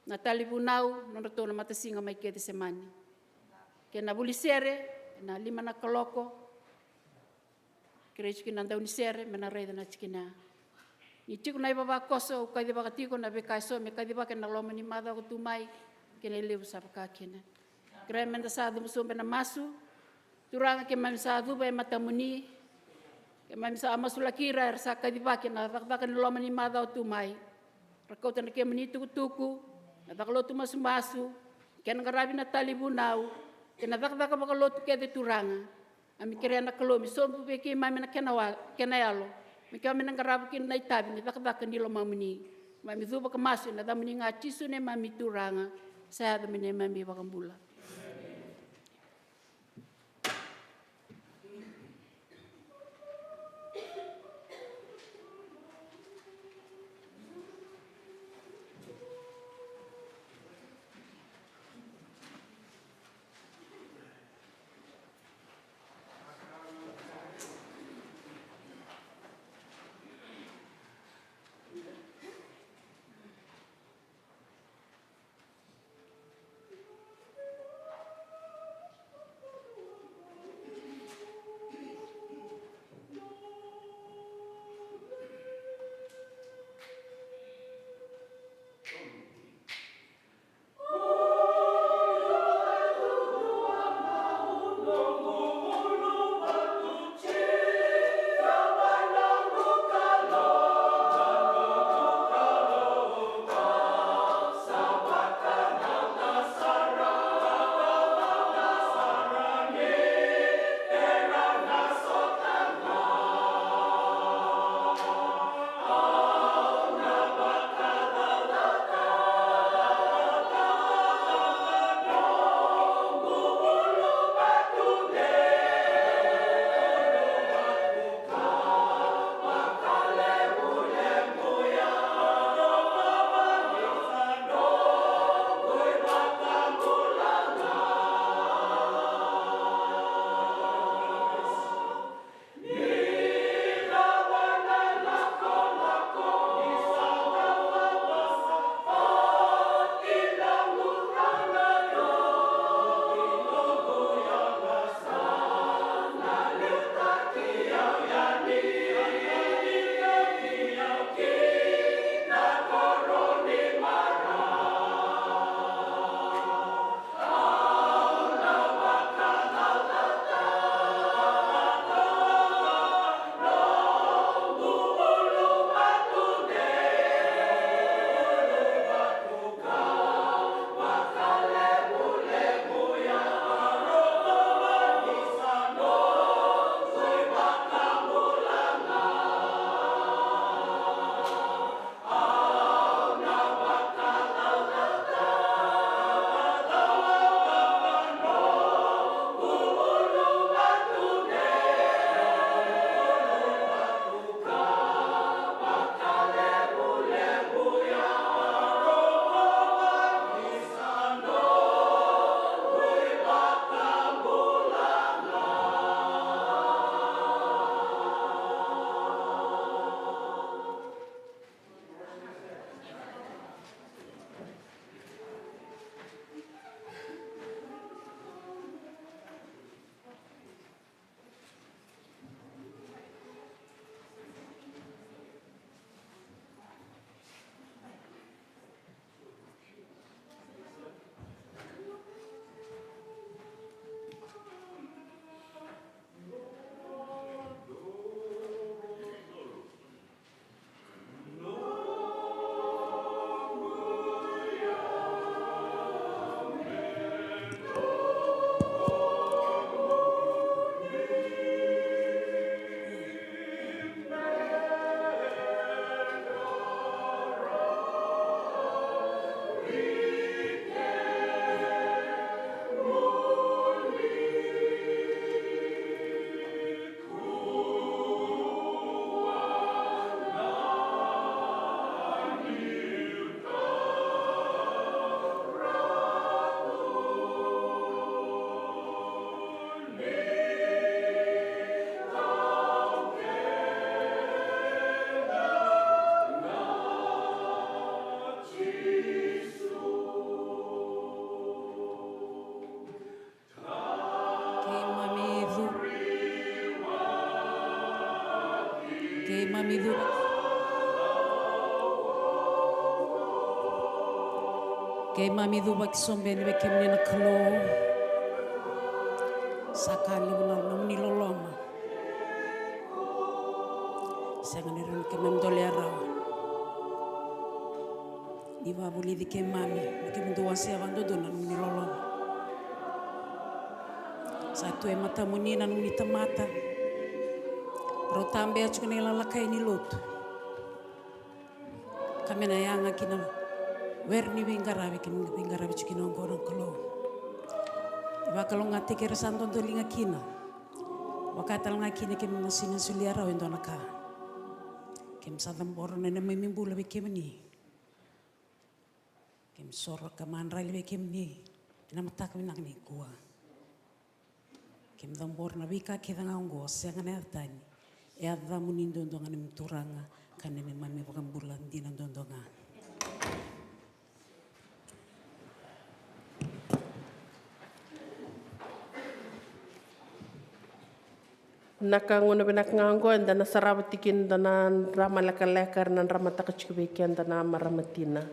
Na tali vunau, nodratou na matasiga mai Kecisemani. Kena vuli sere, ena lima na kaloko, kerei tiko kina na daunisere me na raica na tikina ya. Ni tiko na ivavakoso, au kacivaka tiko na veika eso me kacivaka ena loma ni macawa ka tu mai, kei na ilevu sa vaka kina. Kerea meda sa cuva sobu ena masu. Turaga, keimami sa cuva e matamuni, keimami sa masulaki ira era sa kacivaki ena cakacaka ni loma ni macawa tu mai. Ra kauta na kemuni tukutuku, na cakalotu masumasu, kena qaravi na tali vunau, kei na cakacaka vakalotu kece, Turaga. Ami kerea na Kalou me sobu vei keimami na kena wa, kena yalo, me keimami na qarava kina na itavi ni cakacaka ni lomamuni. Mami cuva ka masu ena yacamuni ga Jisu neimami Turaga, sa yaco me neimami iVakabula. Keimami cuva ki sobe yani vei kemuni na Kalou. Sa ka levu na nomuni loloma. Sega ni rawa ni keimami dolea rawa. Ni vavulici keimami, ni keimami dau wasea vakadodonu na nomuni loloma. Sa tu e matamuni na nomuni tamata. Rau tabea tiko na ilalakai ni lotu. Ka me na yaga kina were ni veiqaravi, kemuni veiqaravi tiko kina oqo na Kalou. Ni vakalougatataki ira sa dodoliga kina. Vaka tale ga kina kemuni na sega ni solia rawa e dua na ka. Keimami sa cabora na neimami bula vei kemuni. Keimami soro ka madrali vei kemuni ena mataka vinaka nikua. Keimami cabora na veika kece ga oqo, sega na yaca tani. E yacamuni duadua ga neimami Turaga ka neimami iVakabula dina duadua ga. Na ka gauna vinaka ga oqo, eda na sarava tiko kina na drama lekaleka era na dramataka tiko vei keda na marama tina.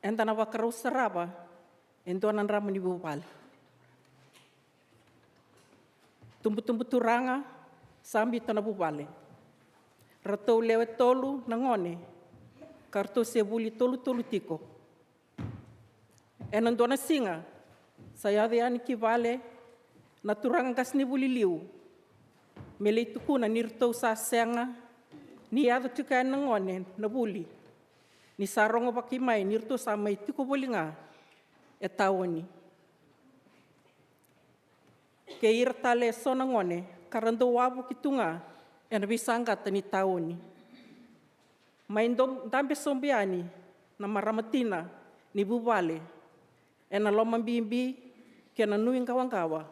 Eda na vakarau sarava e dua na drama ni vuvale. Tubutubu turaga, sa biuta na vuvale. Ratou lewe tolu na gone, ka ratou se vuli tolutolu tiko. Ena dua na siga, sa yaco yani ki vale na turaga qasenivuli liu me lai tukuna ni ratou sa sega ni yaco tiko yani na gone na vuli, ni sa rogo vaki mai ni ratou sa mai tiko voli ga e taoni. Kei ira tale e so na gone ka ra dau wavoki tu ga ena veisaqata ni taoni. Mai dau dabe sobu yani na marama tina ni vuvale ena lomabibi kei na nuiqawaqawa,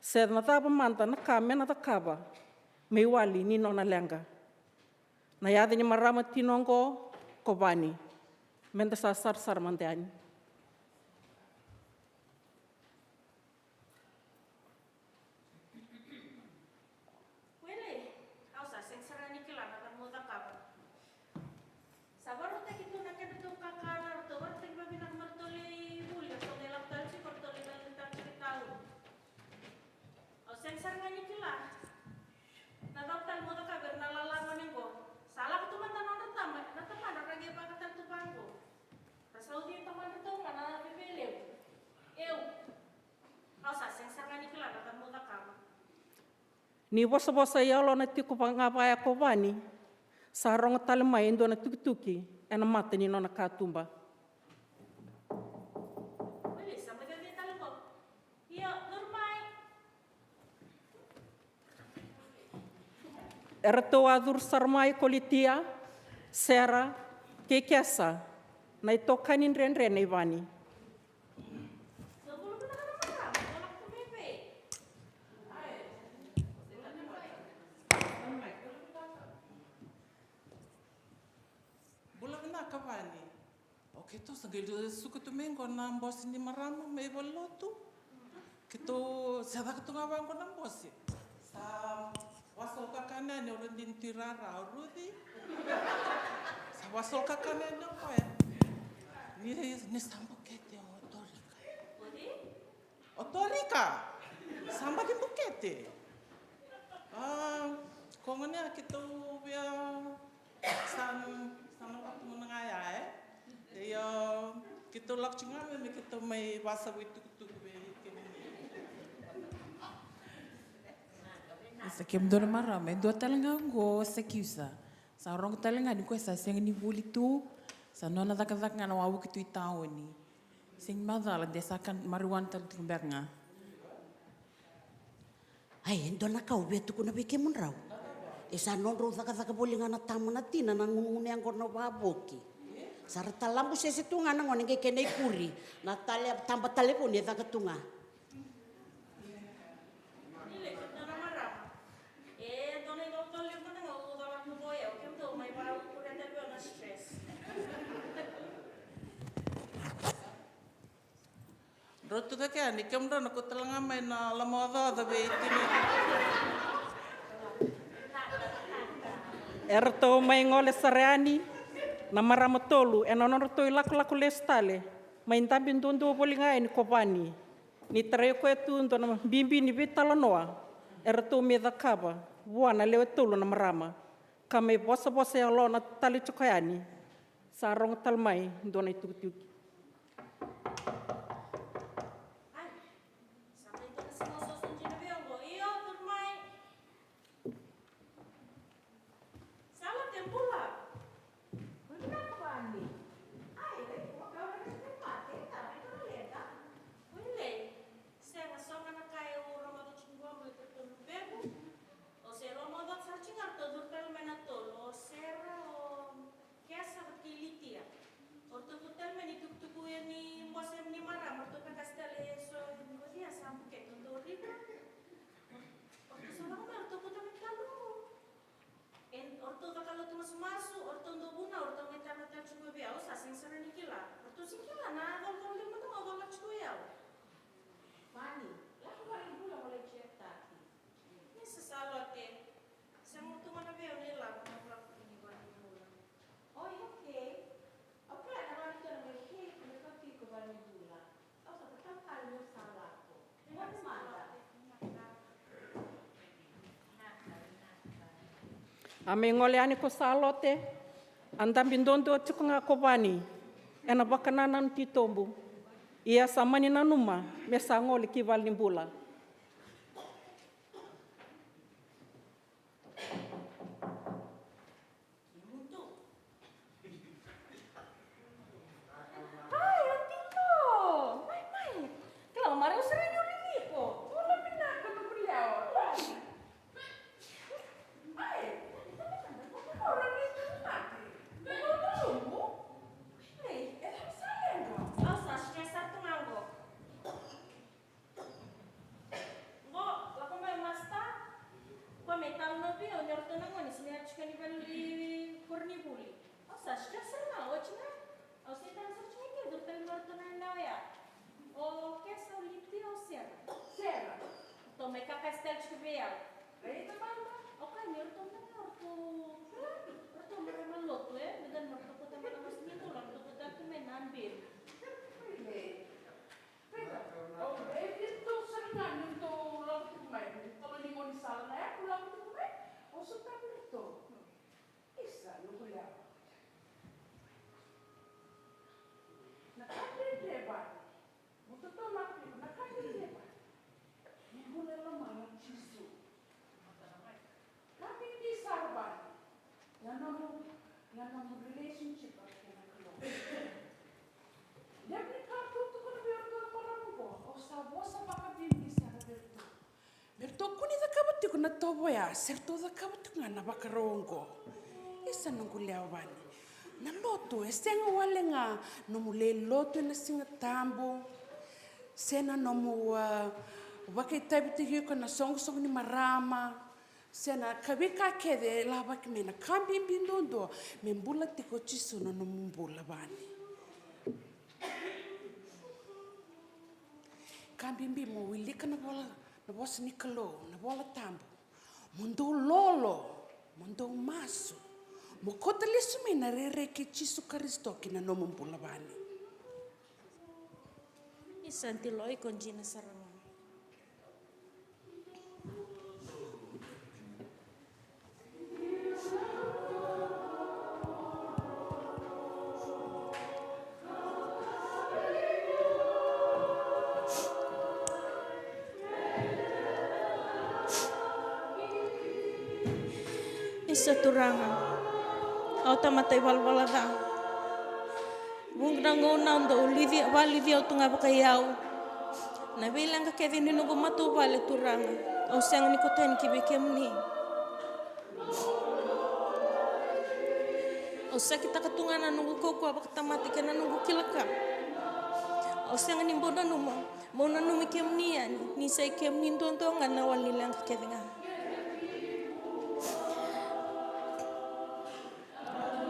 se na cava mada na ka me na cakava me iwali ni nona leqa. Na yaca ni marama tina oqo ko Vani. Meda sa sarasara mada yani. Wele, au sa sega sara ga ni kila na cava meu cakava. Sa vakarautaki tu na kedratou kakana, ratou vakarautaki vakavinaka me ratou lai vuli, ratou lai lako tale tiko, ratou lai vakayagataki tiko e tauni. Au sega sara ga ni kila na cava tale meu cakava vei ira na lala gone qo. Sa lako tu mada na nodra tama, na tamadra ra qai vaka tale tu vaqo. Ra sa ucui tamadra tu ga na vevelevu. Eu, au sa sega sara ga ni kila na cava meu cakava. Ni vosavosa i yalona tiko ga vaya ko Vani, sa rogo tale mai e dua na tukituki ena mata ni nona katuba. Oi, sa mai vevei tale qo. Io, curu mai. Eratou a curu sara mai ko Litia, Sera kei Kesa, na itokani dredre nei Vani. Bula vinaka Vani. O keitou sa qai suka tu mai qo na bose ni marama mai valenilotu. Keitou sa caka tu ga vaqo na bose. Sa vasolkakana yani o Radini Tuirara o Ruci. Sa vasolkakana yani o koya. Ni, ni sa bukete o Torika. O Torika, sa baki bukete. A, ko gona keitou via sa, sa na vatu gona ga ya, e. Ia, keitou lako tiko ga me, me keitou mai vasavu itukutuku vei kemuni. Sa kemudou na marama, e dua tale ga oqo sa kiusa. Sa rogo tale ga ni koya sa sega ni vuli tu, sa nona cakacaka ga na wavoki tu i taoni. Sega ni macala de sa ka marijuana tale tiko beka ga. Ai, e dua na ka au via tukuna vei kemudrau. E sa nodrau cakacaka voli ga na tama na tina na gunugunu yaqona na vavoki. Sa ra talabu sese tu ga na gone qai kena ikuri. Na tale, taba talevoni e caka tu ga. Drau tucake yani, kemudrau na kau tale ga mai na lomaocaoca vei Tini. Eratou mai gole sara yani na marama tolu ena nodratou ilakolako lesu tale, mai dabe duadua voli ga yani ko Vani. Ni tarai koya tu dua na bibi ni veitalanoa eratou mai cakava vua na lewe tolu na marama, ka mai vosavosa yalona tale tiko yani. Sa rogo tale mai dua na itukutuku. Sa mai toka sega soso dina vei au qo. Io, turi mai. Salote, bula. Bula vinaka Vani. Ai, e, vakavara na mate, e, ta, me toro leda. Oi, lei. Sega, so ga na ka e, au rogoca tiko qo, me toro toro luvequ. O se lomaocaoca sara tiko ga, ratou curu tale mai na tolu. O Sera, o Kesa kei Litia. O ratou tu tale mai ni tukutuku e ni bose ni marama, o ratou via qase tale eso ni kocia sa bukete o Torika. O ratou sa lako mai, o ratou kauta mai tale. E, o ratou caka lotu masumasu, o ratou dau vunau, o ratou mai tara tale tiko vei au, sa sega sara ni kila. O ratou sega ni kila na caucau levu mada ga au caka tiko vei au. Vani, lako vale ni bula mo lai check taki. Ni sa Salote. Sega tu ga na vei au ni lako, na lako tu ni vale ni bula. Oi, okay. Au kila na vale tu na mai kei, na ka tiko vale ni bula. Au sa tatau kali meu sa lako. Vale mada. A mai gole yani ko Salote, a dabe duadua tiko ga ko Vani ena vakanananu titobu. Ia sa mani nanuma me sa gole ki vale ni bula. Ai, o Tito! Mai, mai! Kila, o Mario sara ni uri ni iko. Bula vinaka, noqu lewa. Ai, o Mario ni iko mate. O Mario lumu. Ei, e cava sa leqa? Au sa stress tu ga qo. Qo, lako mai o Masta. Qo me talanoa vei au ni o ratou na gone se me yaco tiko ni vale ni koronivuli. Au sa stress sara ga, oti ga. Au sa tara sara tiko ga ke, dou tale mai o ratou na gone oya. O Kesa, o Litia, o Sera. Sera. Ratou mai kakase tale tiko vei au. Raica mada. O ka ni o ratou na, o ratou, o ratou marama lotu, e? Me dua ni o ratou kauta mada ga se ni dou, o ratou kauta tu mai na beri. Raica, au raica tou sara ga ni tou lako tiko mai, ni tolo ni gaunisala na yaku lako tiko mai, au sotavi iratou. Isa, noqu lewa. Na ka dredre Vani, mo tou Na tovo ya, se ratou cakava tiko ga na vakarau oqo. Isa noqu lewa vani. Na lotu, e sega wale ga nomu lai lotu ena Siga Tabu, se na nomu, ah, vakaitavitaki iko ena soqosoqo ni marama, se na ka veika kece e lavaki mai. Na ka bibi duadua me bula tiko o Jisu na nomu bula vani. Ka bibi mo wilika na vola, na vosa ni Kalou, na vola tabu. Mo dou lolo, mo dou masu, mo kauta lesu mai na rairai kei Jisu Karisito ki na nomu bula vani. Isa, tilo iko dina sara ga. Isa Turaga, au tamata ivalavala ca. Vuqa na gauna au dau lici, valici au tu ga vakai au. Na veileqa kece ni noqu matavuvale Turaga, au sega ni kauta yani ki vei kemuni. Au sakitaka tu ga na noqu kaukauwa vakatamata kei na noqu kila ka. Au sega ni bau nanuma, meu nanumi kemuni yani, ni sa i kemuni duadua ga na wali ni leqa kece ga.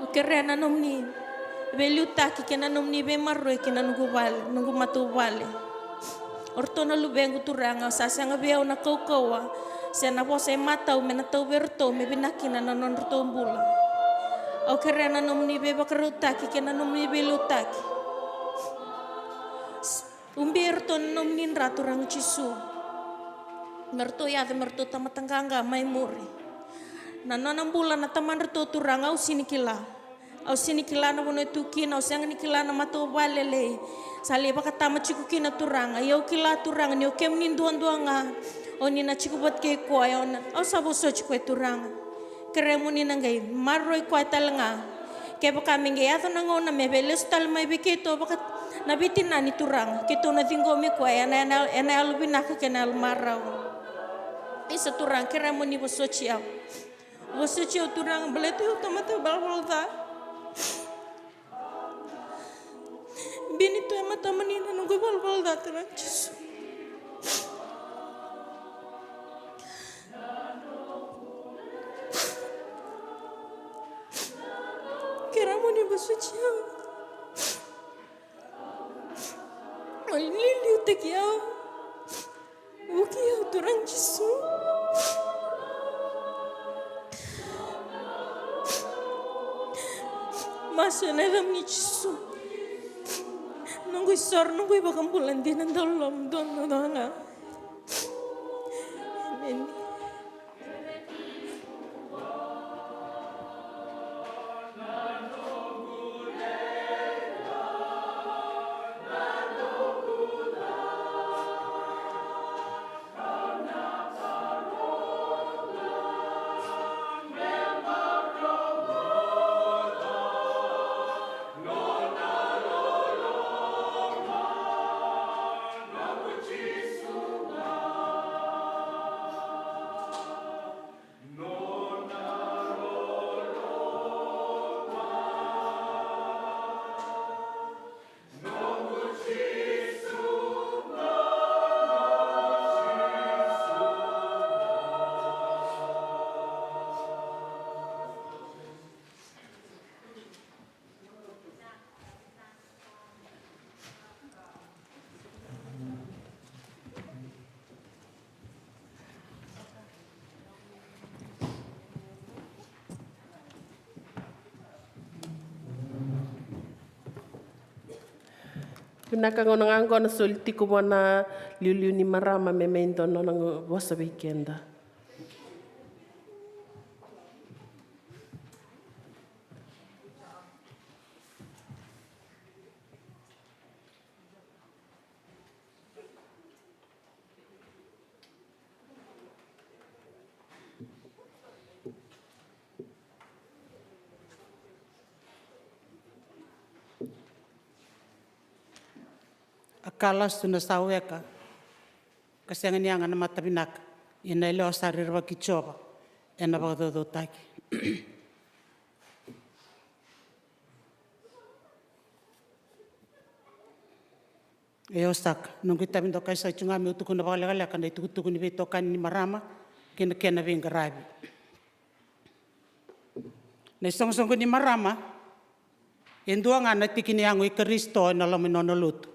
Au kerea na nomuni veiliutaki kei na nomuni veimaroroi ki na noqu vale, noqu matavuvale. O ratou na luvequ Turaga, sa sega vei au na kaukauwa se na vosa e matau me na tau vei ratou me vinaka kina na nodratou bula. Au kerea na nomuni veivakarautaki kei na nomuni veiliutaki. Ubi iratou na nomuni dra Turaga Jisu. Me ratou yaco me ratou tamata qaqa mai muri. Na nona bula na tamadratou Turaga au sega ni kila. Au sega ni kila na vanua e tu kina, au sega ni kila na matavuvale e lai. Sa lai vakatama tiko kina Turaga. Ia au kila Turaga ni o kemuni duadua ga. O ni na tiko vata kei koya, o na, au sa vosoti koya Turaga. Kerea mo ni na qai maroroi koya tale ga. Kevaka me qai yaco na gauna me veilesu tale mai vei keitou vaka na veitinani Turaga, keitou na ciqomi koya ena, ena, ena yalo vinaka kei na yalo marau. Isa Turaga, kerea mo ni vosoti au. Vosoti au Turaga, baleta au tamata valavala ca. Bini tu e matamuni na noqu valavala ca Turaga Jisu. Kerea mo ni vosoti au. Mo liuliutaki au. Vuki au Turaga Jisu. Masu ena yacamuni Jisu. Noqu isoro, noqu ivakabula dina, dau loloma, dau loloma ga. Emeni. Vinaka, gauna ga oqo na soli tiko vua na liuliu ni marama me mai dua nona vosa vei keda. A ka lasu tu na sa weka, ka sega ni yaga na mata vinaka. Ina yalewa sara i revaki Jiova ena vakacaucautaki. E osaka, noqu itavi dokai sa tu ga meu tukuna vakalekaleka na itukutuku ni veitokani ni marama kei na kena veiqaravi. Na isoqosoqo ni marama e dua ga na tiki ni yago i Karisito ena loma ni nona lotu.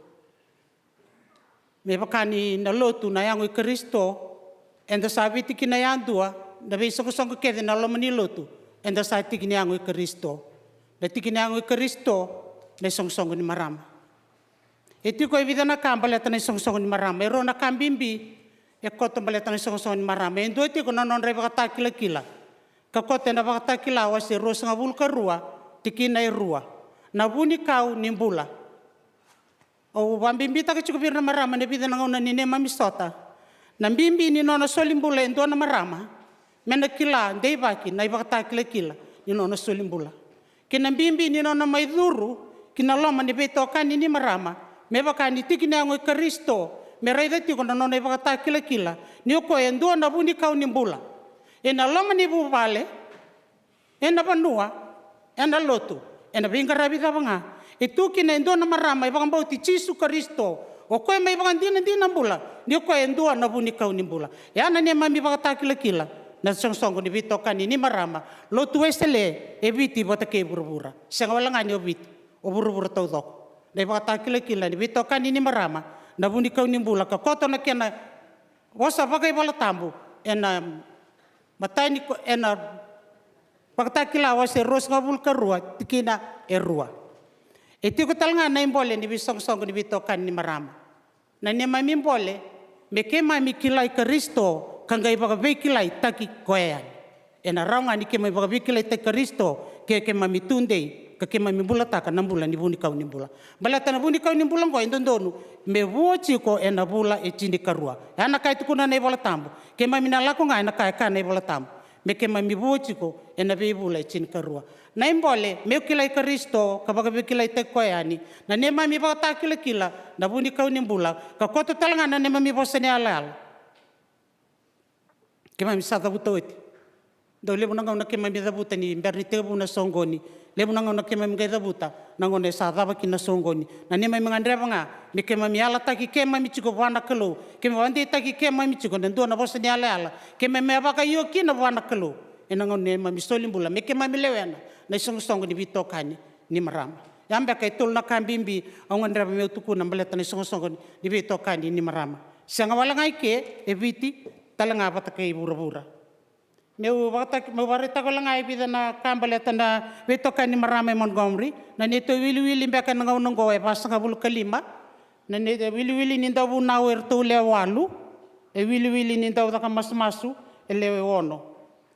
Me vaka ni na lotu na yago i Karisito, eda sa veitikina yadua. Na veisoqosoqo kece na loma ni lotu, eda sa tiki ni yago i Karisito. Na tiki ni yago i Karisito na isoqosoqo ni marama. E tiko e vica na ka baleta na isoqosoqo ni marama. E rua na ka bibi e koto baleta na isoqosoqo ni marama. E dua tiko na nodra ivakatakilakila, ka koto ena Vakatakila wase ruasagavulu ka rua, tikina e rua. Na vunikau ni bula. Au vakabibitaka tiko vei ira na marama ena vica na gauna ni neimami sota, na bibi ni nona soli bula e dua na marama, me na kila deivaki na ivakatakilakila ni nona soli bula, kei na bibi ni nona mai curu ki na loma ni veitokani ni marama, me vaka ni tiki ni yago i Karisito, me raica tiko na nona ivakatakilakila ni o koya e dua na vunikau ni bula ena loma ni vuvale, ena vanua, ena lotu, ena veiqaravi cava ga. E tu kina e dua na marama e vakabauti Jisu Karisito, o koya mai vakadinadina bula ni o koya e dua na vunikau ni bula. Ya na neimami ivakatakilakila na isoqosoqo ni veitokani ni marama, Lotu Wesele e Viti vata kei vuravura. Sega wale ga ni o Viti, o vuravura taucoko. Na ivakatakilakila ni veitokani ni marama, na vunikau ni bula, ka koto na kena vosa vakaivolatabu ena matai ni ko-, ena Vakatakila wase ruasagavulu ka rua, tikina e rua. E tiko tale ga na ibole ni veisoqosoqo ni veitokani ni marama. Na neimami bole me keimami kilai Karisito ka qai vakaveikilaitaki koya yani. Ena rawa ga ni keimami vakaveikilaitaki Karisito ke keimami tudei ka keimami bulataka na bula ni vunikau ni bula. Baleta na vunikau ni bula oqo e dodonu me vua tiko ena vula e tinikarua. Ya na ka e tukuna na iVolatabu. Keimami na lako ga ena ka e kaya na iVolatabu, me keimami vua tiko ena veivula e tinikarua. Na ibole meu kilai Karisito ka vakaveikilaitaki koya yani. Na neimami ivakatakilakila na vunikau ni bula, ka koto tale ga na neimami vosa ni yalayala. Keimami sa cavuta oti. Dau levu na gauna keimami cavuta ni bera ni tekivu na soqoni. Levu na gauna keimami qai cavuta na gauna e sa cava kina na soqoni. Na neimami gadreva ga me keimami yalataki keimami tiko vua na Kalou, keimami vakadeitaki keimami tiko na dua na vosa ni yalayala, keimami a vakaio kina vua na Kalou ena gauna neimami soli bula, me keimami lewena na isoqosoqo ni veitokani ni marama. Ya beka e tolu na ka bibi au gadreva meu tukuna baleta na isoqosoqo ni veitokani ni marama. Sega wale ga i ke, e Viti tale ga vata kei vuravura. Meu vakataki, meu vakaraitaka wale ga e vica na ka baleta na veitokani ni marama e Montgomery. Na neitou iwiliwili beka ena gauna oqo e vasagavulu ka lima. Na neitou iwiliwili ni dauvunau e ratou lewe walu. E iwiliwili ni daucakamasumasu e lewe ono.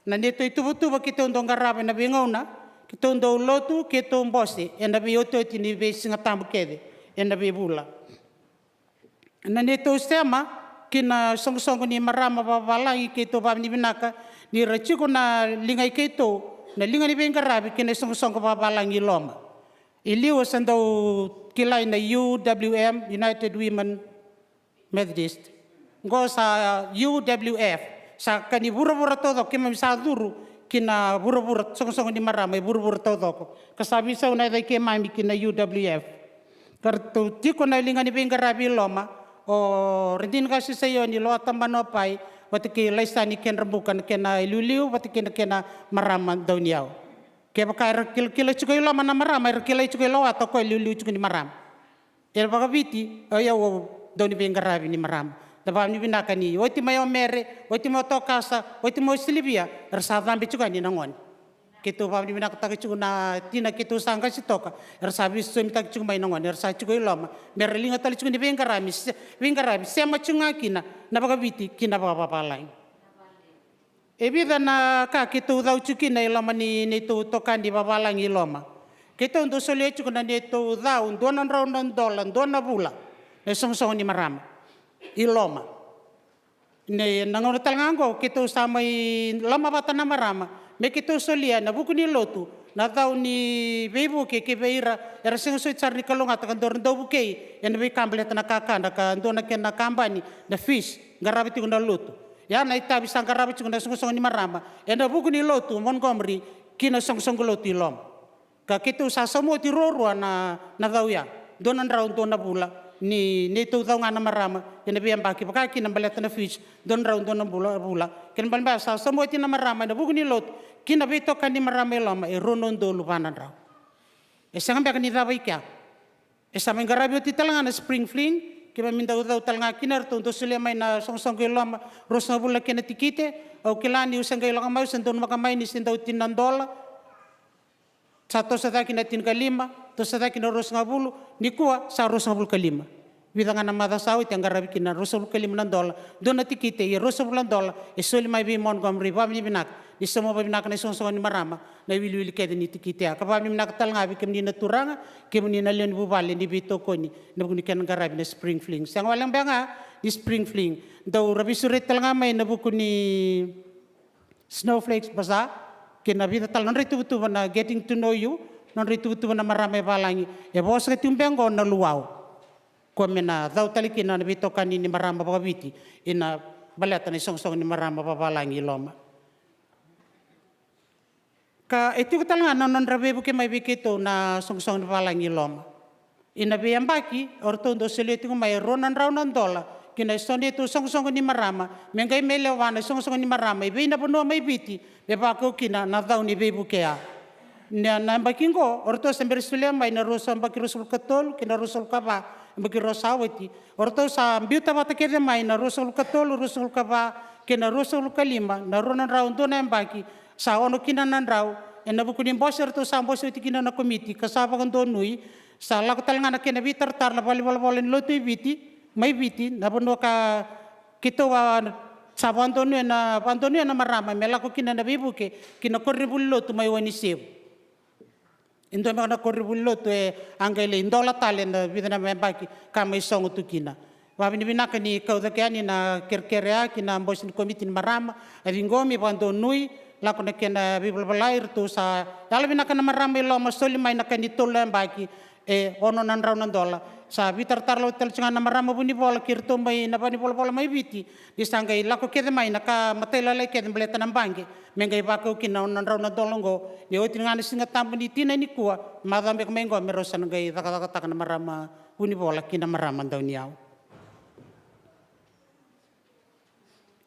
Na neitou ituvatuva keitou dau qarava ena veigauna, keitou dau lotu, keitou bose ena veiotioti ni veisiga tabu kece ena veivula. Na neitou sema ki na soqosoqo ni marama vavalagi, keitou vakavinavinaka ni ra tiko na liga i keitou, na liga ni veiqaravi ki na isoqosoqo vavalagi i Loma. I liu sa dau kilai na U W M, United Women Methodist. Oqo sa U W F, sa ka ni vuravura taucoko, keimami sa curu ki na vuravura, soqosoqo ni marama e vuravura taucoko. Ka sa veisau na yaca i keimami ki na U W F. Ka ratou tiko na liga ni veiqaravi i Loma, o Radini Qase Saioni, Loa Tabana o Pai, vata kei Laisani Kedrabuka, na kena iliuliu vata kei na kena marama dauniyau. Kevaka era kilakila tiko i Loma na marama, era kilai tiko i Loa, o koya e iliuliu tiko ni marama. E vakaviti, o yau au dau ni veiqaravi ni marama. Da vakavinavinaka ni oti mai o Mere, oti mai o Tokasa, oti mai o Silivia, era sa cabe tiko yani na gone. Keitou vakavinavinakataka tiko na tina keitou sa qasi toka, era sa veisosomitaki tiko mai na gone, era sa tiko i Loma. Mera liga tale tiko ni veiqaravi, se-, veiqaravi, sema tiko ga kina na vakaviti ki na vakavavalagi. E vica na ka keitou cau tiko kina i loma ni neitou itokani vavalagi i Loma. Keitou dau solia tiko na neitou cau dua na drau na dola, dua na vula, na isogosogo ni marama i Loma. Ni na gauna tale ga oqo keitou sa mai lomavata na marama me keitou solia ena vuku ni lotu na cau ni veivuke ki vei ira era sega soti sara ni kalougata ka dau ra dau vukei ena veika baleta na kakana ka dua na kena kabani na fish qarava tiko na lotu. Ia na itavi sa qarava tiko na soqosoqo ni marama ena vuku ni lotu Montgomery ki na soqosoqo lotu i loma. Ka keitou sa sauma oti ruarua na, na cau ya. Dua na drau, dua na vula, ni neitou cau ga na marama ena veiyabaki vaka kina baleta na Fiji, dua na drau, dua na vula, vula. Kena balebale sa sauma oti na marama ena vuku ni lotu ki na veitokani ni marama i loma e rua na udolu va na drau. E sega beka ni cava i kea. E sa mai qaravi oti tale ga na spring fling, keimami dau cau tale ga kina, eratou dau solia mai na soqosoqo i loma ruasagavulu na kena tikite. Au kila niu se qai lako mai, au se donumaka mai ni se dau tini na dola. Sa toso cake na tinikalima, toso cake na ruasagavulu, nikua sa ruasagavulu ka lima. Vica ga na macawa sa oti e qaravi kina na ruasagavulu ka lima na dola, dua na tikite, ia ruasagavulu na dola e soli mai vei Montgomery. Vakavinavinaka ni sauma vakavinaka na isoqosoqo ni marama na iwiliwili kece ni tikite ya. Ka vakavinavinaka tale ga vei kemuni na turaga, kemuni na lewe ni vuvale ni veitokoni ena vuku ni kena qaravi na spring fling. Sega wale beka ga ni spring fling, dau ra veisureti tale ga mai na vuku ni Snowflakes Bazaar, kei na vica tale nodra ituvatuva na Getting to Know You, nodra ituvatuva na marama e valagi. E vosa tiko beka oqo na luau. Koya me na cau tale kina na veitokani ni marama vakaviti ina baleta na isoqosoqo ni marama vavalagi i loma. Ka e tiko tale ga na nodra veivuke mai vei keitou na soqosoqo ni vavalagi i loma. Ina veiyabaki, o ratou dau solia tiko mai e rua na drau na dola ki na so neitou soqosoqo ni marama, me qai mai lewa na isoqosoqo ni marama i vei na vanua mai Viti, me vakau kina na cau ni veivuke ya. Na, na yabaki oqo, o ratou se bera solia mai na ruasagavulu, yabaki ruasagavulu ka tolu kei na ruasagavulu ka va, yabaki rua sa oti. O ratou sa biuta vata kece mai na ruasagavulu ka tolu, ruasagavulu ka va kei na ruasagavulu ka lima, na rua na drau dua na yabaki, sa ono kina na drau, ena vuku ni bose eratou sa bose oti kina na komiti, ka sa vakadonui, sa lako tale ga na kena veitaratara na valenivolavola ni lotu i Viti, mai Viti, na vanua ka keitou a sa vakadonuya na, vakadonuya na marama me lako kina na veivuke ki na koronivuli lotu mai Wainisevu. E dua beka na koronivuli lotu e a qai lai dola tale na vica na yabaki ka mai sogo tu kina. Vakavinavinaka ni kau cake yani na kerekere ya ki na bose ni komiti ni marama, a ciqomi, vakadonui, lako na kena veivalavala, eratou sa yalovinaka na marama i loma, soli mai na ka ni tolu na yabaki, e ono na drau na dola. Sa veitaratara lau tale tiko ga na marama vunivola kei iratou mai na valenivolavola mai Viti, ni sa qai lako kece mai na ka matailalai kece baleta na baqe, me qai vakau kina na ono na drau na dola oqo, ni oti ga na Siga Tabu ni tina nikua, macawa beka mai oqo me rau sa na qai cakacakataka na marama vunivola kei na marama dauniyau.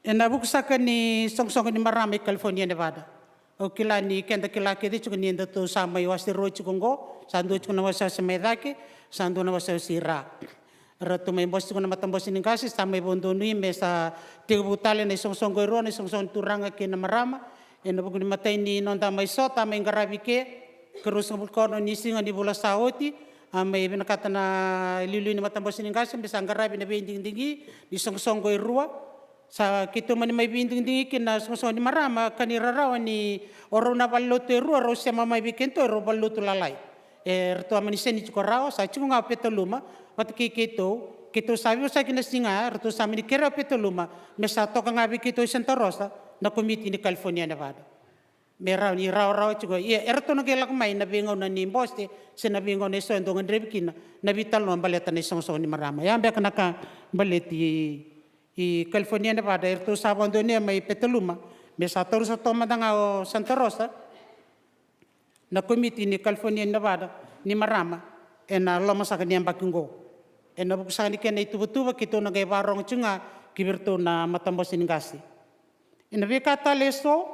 Ena vuku saka ni soqosoqo ni marama i California, Nevada. Au kila ni keda kila kece tiko ni datou sa mai wase rua tiko oqo, sa dua tiko na wasewase mai cake, sa dua na wasewase i ra. Ratou mai bose tiko na matabose ni qase, sa mai vakadonui me sa tekivu tale na isoqosoqo e rua, na isoqosoqo ni turaga kei na marama. Ena vuku ni matai ni noda mai sota, a mai qaravi ke, ka ruasagavulu ka ono ni siga ni vula sa oti, a mai vinakata na iliuliu ni matabose ni qase me sa qaravi na veidigidigi ni soqosoqo e rua. Sa keitou mani mai veidigidigi kina na soqosoqo ni marama, ka ni rarawa ni o rau na valelotu e rua rau sema mai vei keitou, e rau valelotu lalai. E ratou a mani seni tiko rawa, sa tiko ga o Petaluma vata kei keitou. Keitou sa veivosaki na siga, ratou sa mani kerea o Petaluma me sa toka ga vei keitou e Santa Rosa na komiti ni California, Nevada. Me rawa ni rawarawa tiko. Ia, e ratou na qai lako mai na veigauna ni bose se na veigauna eso e dau gadrevi kina na veitalanoa baleta na isoqosoqo ni marama. Ya beka na ka baleti i California, Nevada, eratou sa vakadonuya mai Petaluma me sa taura sara toka mada ga o Santa Rosa na komiti ni California, Nevada ni marama ena loma saka ni yabaki oqo. Ena vuku saka ni kena ituvatuva, keitou na qai vakarogo tiko ga ki vei iratou na matabose ni qase. Ena veika tale eso,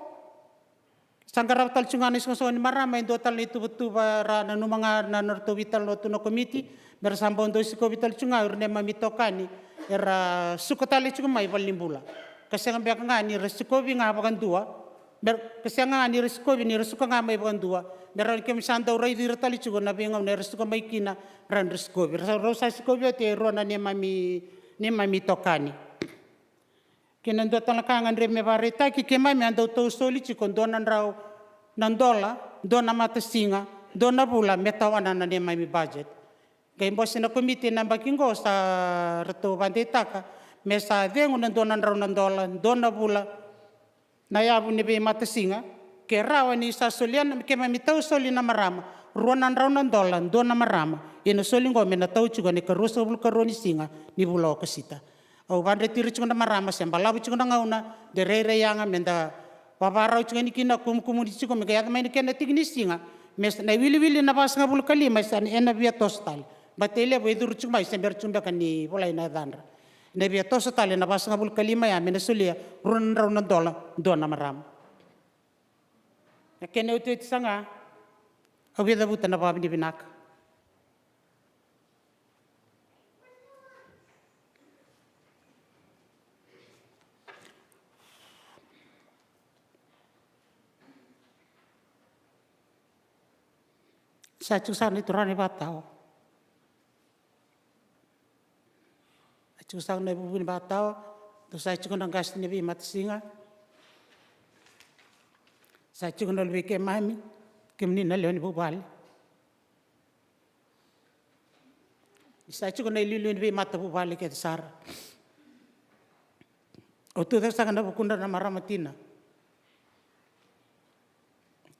sa qarava tale tiko ga na isoqosoqo ni marama, e dua tale na ituvatuva, ra nanuma ga na nodratou veitalanoa tu na komiti, me ra sa bau dau sikovi tale tiko ga o ira na neimami itokani era suka tale tiko mai valenibula. Ka sega beka ga ni ra sikovi ga vakadua, me ra, ka sega ga ni ra sikovi ni ra suka ga mai vakadua, me rawa ni keimami sa dau raici ira tale tiko na veigauna era suka mai kina, ra, ra sikovi. Ra sa, rau sa sikovi oti e rua na neimami, neimami itokani. Kei na dua tale na ka gadrevi me vakaraitaki, keimami a dau tau soli tiko dua na drau na dola, dua na matasiga, dua na vula, me tawana na neimami budget. Qai bose na komiti ena yabaki oqo, sa ratou vakadeitaka me sa cegu na dua na drau na dola, dua na vula, na yavu ni veimatasiga, ke rawa ni sa solia na, keimami tau soli na marama, rua na drau na dola, dua na marama, ia na soli oqo me na tau tiko ena ikaruasagavulu ka rua ni siga ni vula o Okosita. Au vadre tiri tiko na marama se balavu tiko na gauna de rairai yaga me da vavarau tiko yani kina, kumukumuni tiko me qai yaco mai na kena tiki ni siga. Me sa na iwiliwili na vasagavulu ka lima e sa ena via toso tale. Bata e levu e curu tiko mai se bera tiko beka ni volai na yacadra. Na via toso tale na vasagavulu ka lima ya me na solia rua na drau na dola dua na marama. Na kena iotioti saga au via cavuta na vavinavinaka. Sa tiko saka na ituraga ni vakatawa. A tiko saka na ivuvu ni vakatawa. Dou sa tiko na qase ni veimatasiga. Sa tiko na luvei keimami, kemuni na lewe ni vuvale. Sa tiko na iliuliu ni veimatavuvale kece sara. Au tucake saka na vukudra na marama tina.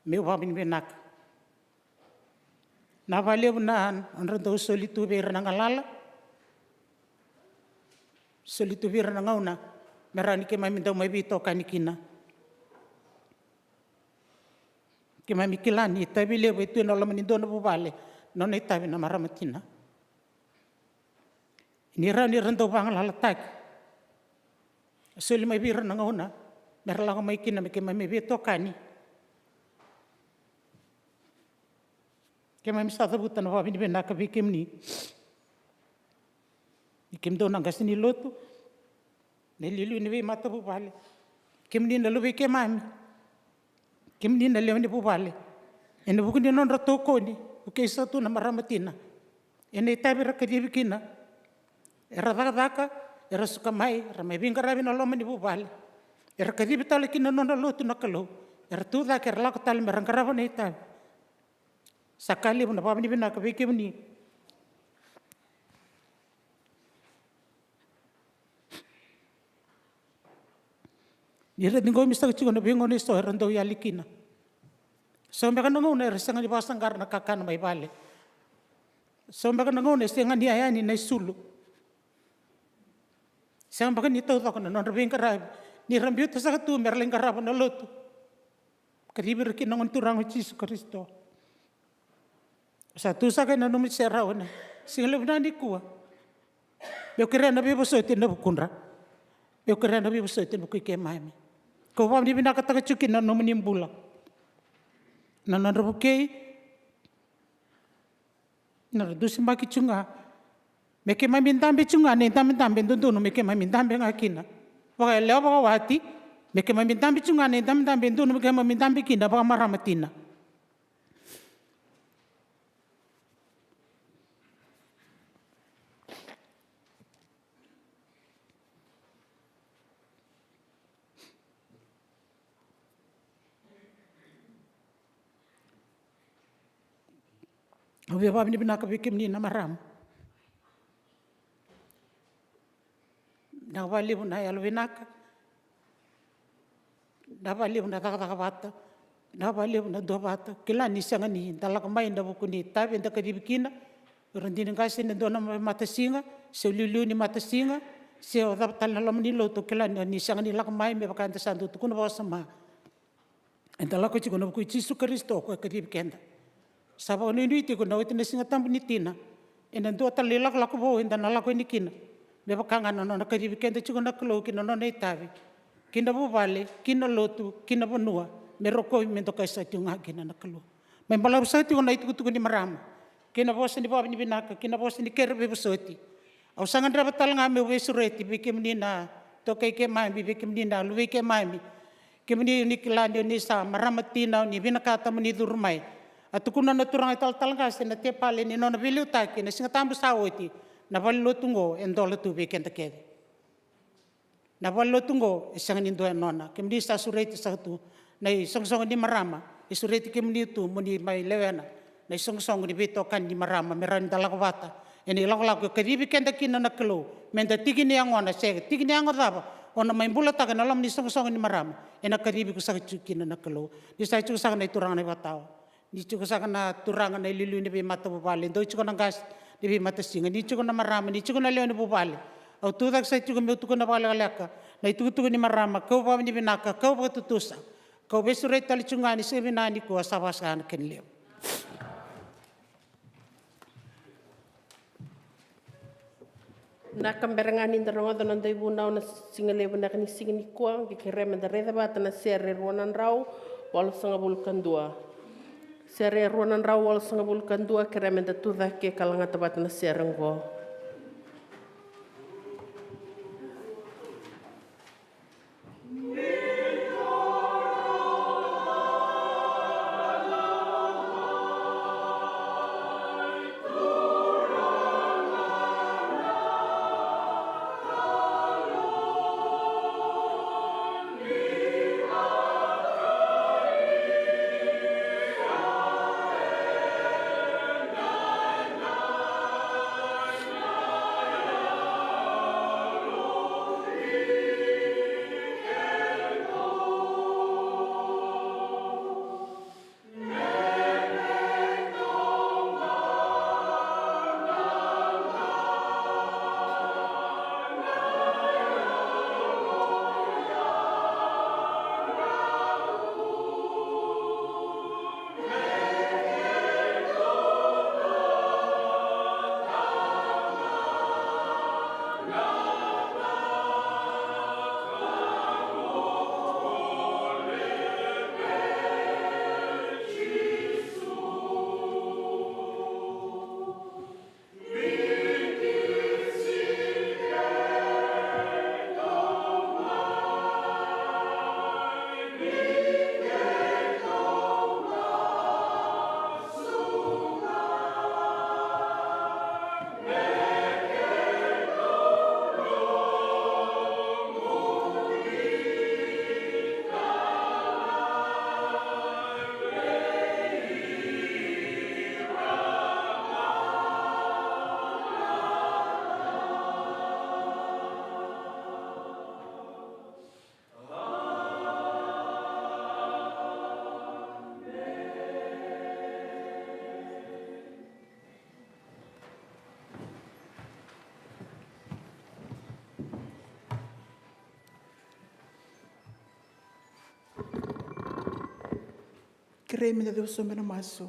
Meu vavinavinaka. Na valevu na nodra dau soli tu vei ira na galala. Soli tu vei ira na gauna me rawa ni keimami dau mai veitokani kina. Keimami kila ni itavi levu e tu ena loma ni dua na vuvale, nona itavi na marama tina. Ni rawa ni ra dau vagalalataki. Soli mai vei ira na gauna me ra lako mai kina me keimami veitokani. Keimami sa cavuta na vavinavinaka vei kemuni. Ni kemudou na qase ni lotu, na iliuliu ni veimatavuvale, kemuni na luvei keimami, kemuni na lewe ni vuvale. Ena vuku ni nodra tokoni, vukei sa tu na marama tina. Ena itavi era kacivi kina. Era cakacaka, era suka mai, era mai veiqaravi na loma ni vuvale. Era kacivi tale kina na nona lotu na Kalou. Era tucake, era lako tale me ra qarava na itavi. Sa ka levu na vavinavinaka vei kemuni. Ni ra ciqomi saka tiko na veigauna eso era dau yali kina. So beka na gauna era sega ni vakasaqara na kakana mai vale. So beka na gauna e sega ni yaya yani na isulu. Sega beka ni taucoko na nodra veiqaravi. Ni ra biuta saka tu me ra lai qarava na lotu. Kacivi ira kina na Gone Turaga o Jisu Karisito. Sa tu saka ena nomuni serau ena siga levu nikua. Meu kerea na veivosoti ena vukudra. Meu kerea na veivosoti ena vuku i keimami. Kau vakavinavinakataka tiko kina na nomuni bula. Na nodra vukei. Na nodra dusimaki tiko ga. Me keimami dabe tiko ga na idabedabe dodonu me keimami dabe ga kina vakayalewa vakawati. Me keimami dabe tiko ga na idabedabe dodonu me keimami dabe kina vakamarama tina. Au via vakavinavinaka vei kemuni na marama. Na vakalevu na yalovinaka. Na vakalevu na cakacaka vata. Na vakalevu na dua vata. Kila ni sega ni da lako mai na vuku ni itavi eda kacivi kina. Ira dina qase ena dua na matasiga se o liuliu ni matasiga se o cava tale na loma ni lotu, kila ni sega ni lako mai me vaka eda sa dau tukuna vakasama. Eda lako tiko ena vuku i Jisu Karisito ko e kacivi keda. Sa vakanuinui tiko na oti na Siga Tabu ni tina ena dua tale na ilakolako vou eda na lako yani kina. Me vaka ga na nona kacivi keda tiko na Kalou ki na nona itavi, ki na vuvale, ki na lotu, ki na vanua, me rokovi me dokai saka tiko ga kina na Kalou. Mai balavu saka tiko na itukutuku ni marama kei na vosa ni vakavinavinaka kei na vosa ni kere veivosoti. Au sa gadreva tale ga meu veisureti vei kemuni na tokai keimami, vei kemuni na luvei keimami. Kemuni ni kila ni oni sa marama tina, oni vinakata mo ni curu mai. A tukuna na turaga italatala qase na tepale ni nona veiliutaki na Siga Tabu sa oti, na valelotu oqo e dola tu vei keda kece. Na valelotu oqo e sega ni dua e nona. Kemuni sa sureti saka tu na isoqosoqo ni marama, e sureti kemuni tu mo ni mai lewena na isoqosoqo ni veitokani ni marama me rawa ni da lako vata ena ilakolako e kacivi keda kina na Kalou. Me da tiki ni yagona se tiki ni yago cava o na mai bulataka ena loma ni isoqosoqo ni marama, ena kacivi iko saka tiko kina na Kalou. Ni sa tiko saka na ituraga na ivakatawa, ni tiko saka na turaga na iliuliu ni veimatavuvale, dou tiko na qase ni veimatasiga, ni tiko na marama, ni tiko na lewe ni vuvale. Au tucake saka tiko meu tukuna vakalekaleka na itukutuku ni marama, kau vakavinavinaka, kau vakatutusa, kau veisureti tale tiko ga ni siga vinaka nikua sa vakasaga na kena levu. Na ka bera ga ni da rogoca na noda ivunau na siga levu vinaka ni siga nikua, qai kerea me da raica vata na sere e rua na drau walusagavulu ka dua. Sere e rua na drau walusagavulu ka dua, kerea me da tucake ka lagata vata na sere oqo. Kerei me da cuva sobu ena masu.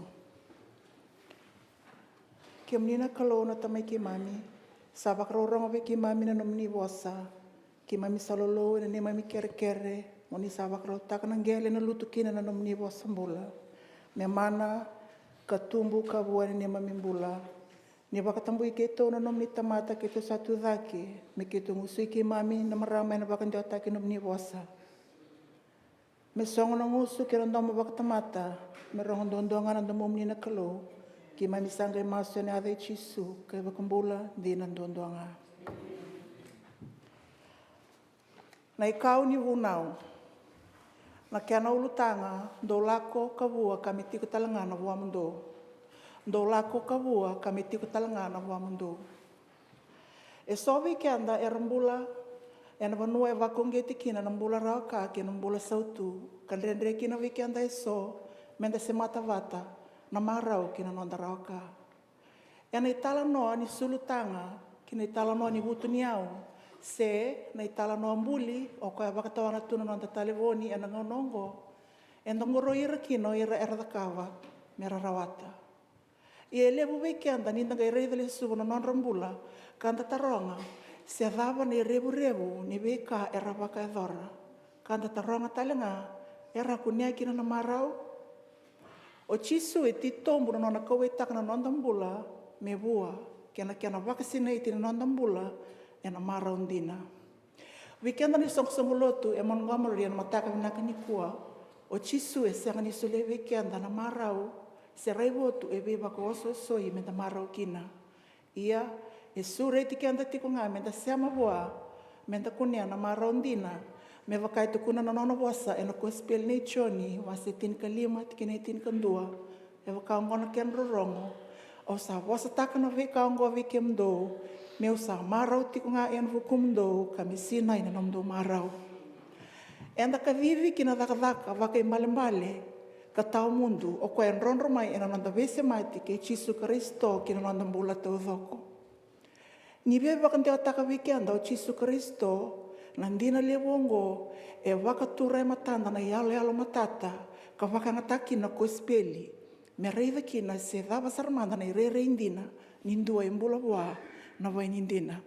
Kemuni na Kalou na Tamai keimami, sa vakarorogo vei keimami na nomuni vosa. Keimami sa lolou ena neimami kerekere, mo ni sa vakarautaka na qele ena lutu kina na nomuni vosa bula, me mana ka tubu ka vua ena neimami bula. Ni vakatabui keitou na nomuni tamata keitou sa tu cake, me keitou gusui keimami na marama ena vakadewataki nomuni vosa. Me sogo na gusu kei na domo vakatamata, me rogo duadua ga na domomuni na Kalou. Keimami sa qai masu ena yaca i Jisu, ka iVakabula dina duadua ga. Na ikau ni vunau. Na kena ulutaga, dou lako ka vua ka me tiko tale ga na vuamudou. Dou lako ka vua ka me tiko tale ga na vuamudou. E so vei keda era bula ena vanua e vakauqeti kina na bula rawa ka kei na bula sautu, ka dredre kina vei keda e so me da semata vata na marau kei na noda rawa ka. Ena italanoa ni sulutaga kei na italanoa ni vutuniyau, se na italanoa buli o koya e vakatawana tu na noda talevoni ena gauna oqo, eda qoroi ira kina o ira era cakava me ra rawata. Ia e levu vei keda ni da qai raica lesuva na nodra bula, ka da taroga se cava na irevurevu ni veika era vakayacora, ka da taroga tale ga, era kunea kina na marau? O Jisu e titobu na nona kauwaitaka na noda bula me vua, kei na kena vakasinaiti na noda bula ena marau dina. Vei keda na isoqosoqo lotu e Montgomery ena mataka vinaka nikua, o Jisu e sega ni solia vei keda na marau se raivotu e veivakaosoosoi me da marau kina. Ia, e sureti keda tiko ga me da sema vua, me da kunea na marau dina, me vaka e tukuna na nona vosa ena kosipeli nei Joni, wase tinikalima, tikina e tinikadua. E vaka oqo na kena rorogo: Au sa vosataka na veika oqo vei kemudou, meu sa marau tiko ga ena vukumudou, ka me sinai na nomudou marau. Eda kacivi ki na cakacaka vakaibalebale ka tawamudu, o koya e drodro mai ena noda veisemati kei Jisu Karisito ki na noda bula taucoko. Ni via vakadewataka vei keda o Jisu Karisito, na dina levu oqo e vakatura e matada na iyaloyalo matata ka vakayagataki na kosipeli, me raica kina se cava sara mada na irairai dina ni dua e bula vua na vaini dina.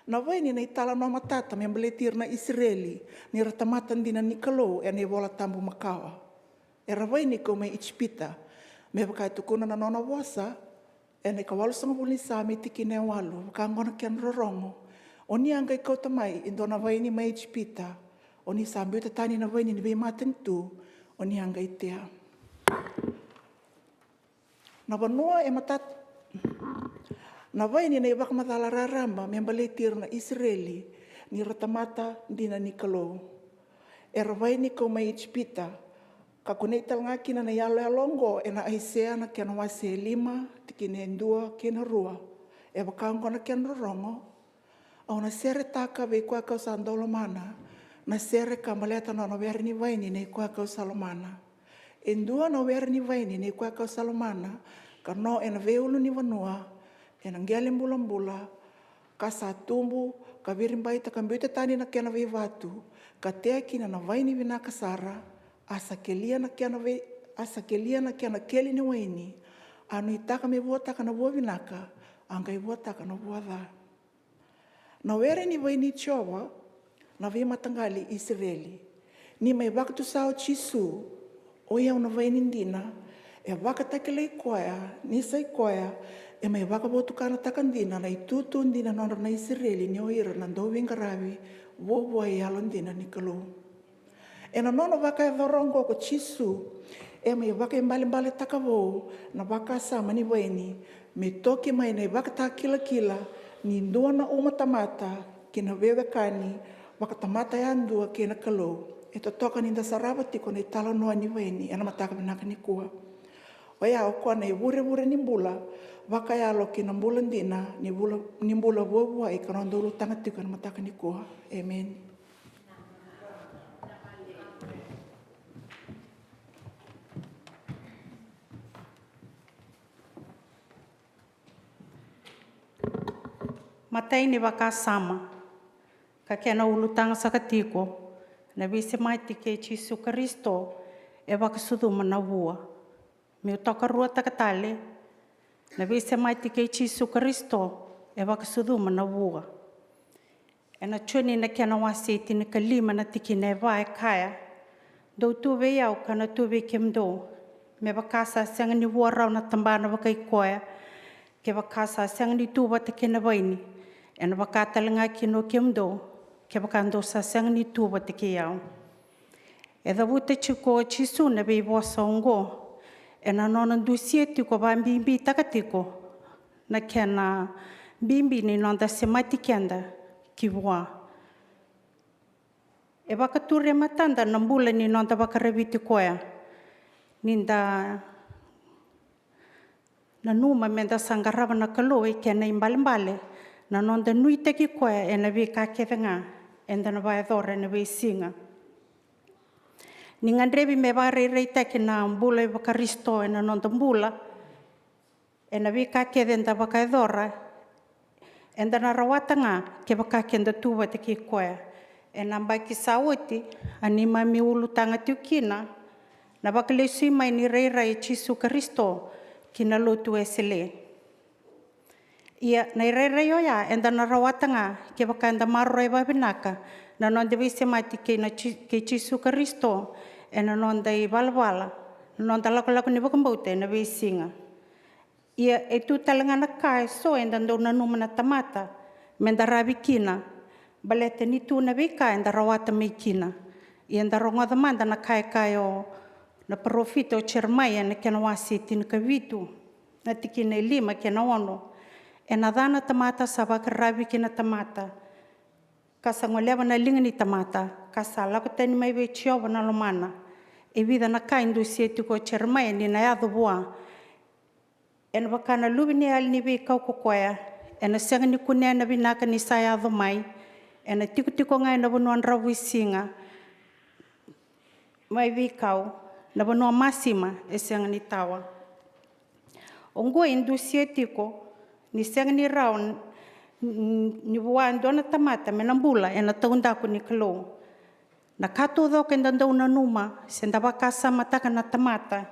Na vaini na italanoa matata me baleti ira na Isireli ni ra tamata dina ni Kalou ena iVola Tabu makawa. Era vaini kau mai Ijipita, me vaka e tukuna na nona vosa ena ikawalusagavulu ni Same, tikina e walu, vaka oqo na kena rorogo: O ni a qai kauta mai e dua na vaini mai Ijipita, o ni sa biuta tani na vaini ni veimatanitu, o ni a qai tea. Na vanua e matata. Na vaini na ivakamacala raraba me baleti ira na Isireli ni ra tamata dina ni Kalou. Era vaini kau mai Ijipita, ka kunei tale ga kina na iyaloyalo oqo ena Aisea na kena wase e lima, tikina e dua kei na rua. E vaka oqo na kena rorogo: Au na seretaka vei koya kau sa dau lomana na sere ka baleta na nona were ni vaini nei koya kau sa lomana. E dua na were ni vaini nei koya kau sa lomana, ka no ena veiulunivanua, ena qele bulabula, ka sa tubu, ka viribaita, ka biuta tani na kena veivatu, ka tea kina na vaini vinaka sara, a sa kelia na kena vei, a sa kelia na kena keli ni waini, a nuitaka me vuataka na vua vinaka, a qai vuataka na vua ca. Na were ni vaini i Jiova, na veimataqali i Isireli. Ni mai vakatusa o Jisu, o i au na vaini dina, e vakatakilai koya ni sa i koya e mai vakavotukanataka dina na itutu dina nodra na Isireli, ni o ira na dauveiqaravi vuavuai yalodina ni Kalou. Ena nona vakayacora oqo ko Jisu, e mai vakaibalebaletaka vou na vakasama ni vaini, me toki mai na ivakatakilakila ni dua na uma tamata ki na veiwekani vakatamata yadua kei na Kalou. E totoka ni da sarava tiko na italanoa ni vaini ena mataka vinaka nikua. Oya o koya na ivurevure ni bula vakayalo ki na bula dina ni bula, ni bula vuavuai ka noda ulutaga tiko ena mataka nikua. Emeni. Matai ni vakasama, ka kena ulutaga saka tiko: Na veisemati kei Jisu Karisito e vakasucuma na vua. Meu tokaruataka tale: Na veisemati kei Jisu Karisito e vakasucuma na vua. Ena Joni na kena wase e tinikalima na tikina e va e kaya: Dou tu vei au ka na tu vei kemudou. Me vaka sa sega ni vua rawa na tabana vakai koya, kevaka sa sega ni tu vata kei na vaini, ena vaka tale ga kina o kemudou, kevaka dou sa sega ni tu vata kei au. E cavuta tiko o Jisu na veivosa oqo ena nona dusia tiko, vakabibitaka tiko na kena bibi ni noda semati keda ki vua. E vakatura e matada na bula ni noda vakaraviti koya, ni da nanuma me da sa qarava na Kalou e kena ibalebale, na noda nuitaki koya ena veika kece ga eda na vakayacora ena veisiga. Ni gadrevi me vakarairaitaki na bula iVakarisito ena noda bula, ena veika kece eda vakayacora, eda na rawata ga kevaka keda tu vata kei koya. Ena yabaki sa oti, a neimami ulutaga tiko kina na vakalesui mai ni rairai i Jisu Karisito ki na lotu Wesele. Ia, na irairai oya eda na rawata ga kevaka eda maroroya vakavinaka na noda veisemati kei na Ji-, kei Jisu Karisito ena noda ivalavala, na noda lakolako ni vakabauta ena veisiga. Ia, e tu tale ga na ka eso eda dau nanuma na tamata me da ravi kina, baleta ni tu na veika eda rawata mai kina. Ia, da rogoca mada na ka e kaya o na parofita o Jeremaia ena kena wase e tinikavitu, na tikina e lima kei na ono: Ena ca na tamata sa vakararavi ki na tamata, ka sa goleva na liga ni tamata, ka sa lako tani mai vei Jiova na lomana. E vica na ka e dusia tiko o Jeremaia ni na yaco vua. Ena vaka na luveniyali ni veikau ko koya, ena sega ni kunea na vinaka ni sa yaco mai, ena tikotiko ga ena vanua dravuisiga, siga mai veikau, na vanua masima e sega ni tawa. Oqo e dusia tiko ni sega ni rawa ni vua e dua na tamata me na bula ena taudaku ni Kalou. Na ka taucoko eda dau nanuma se da vakasamataka na tamata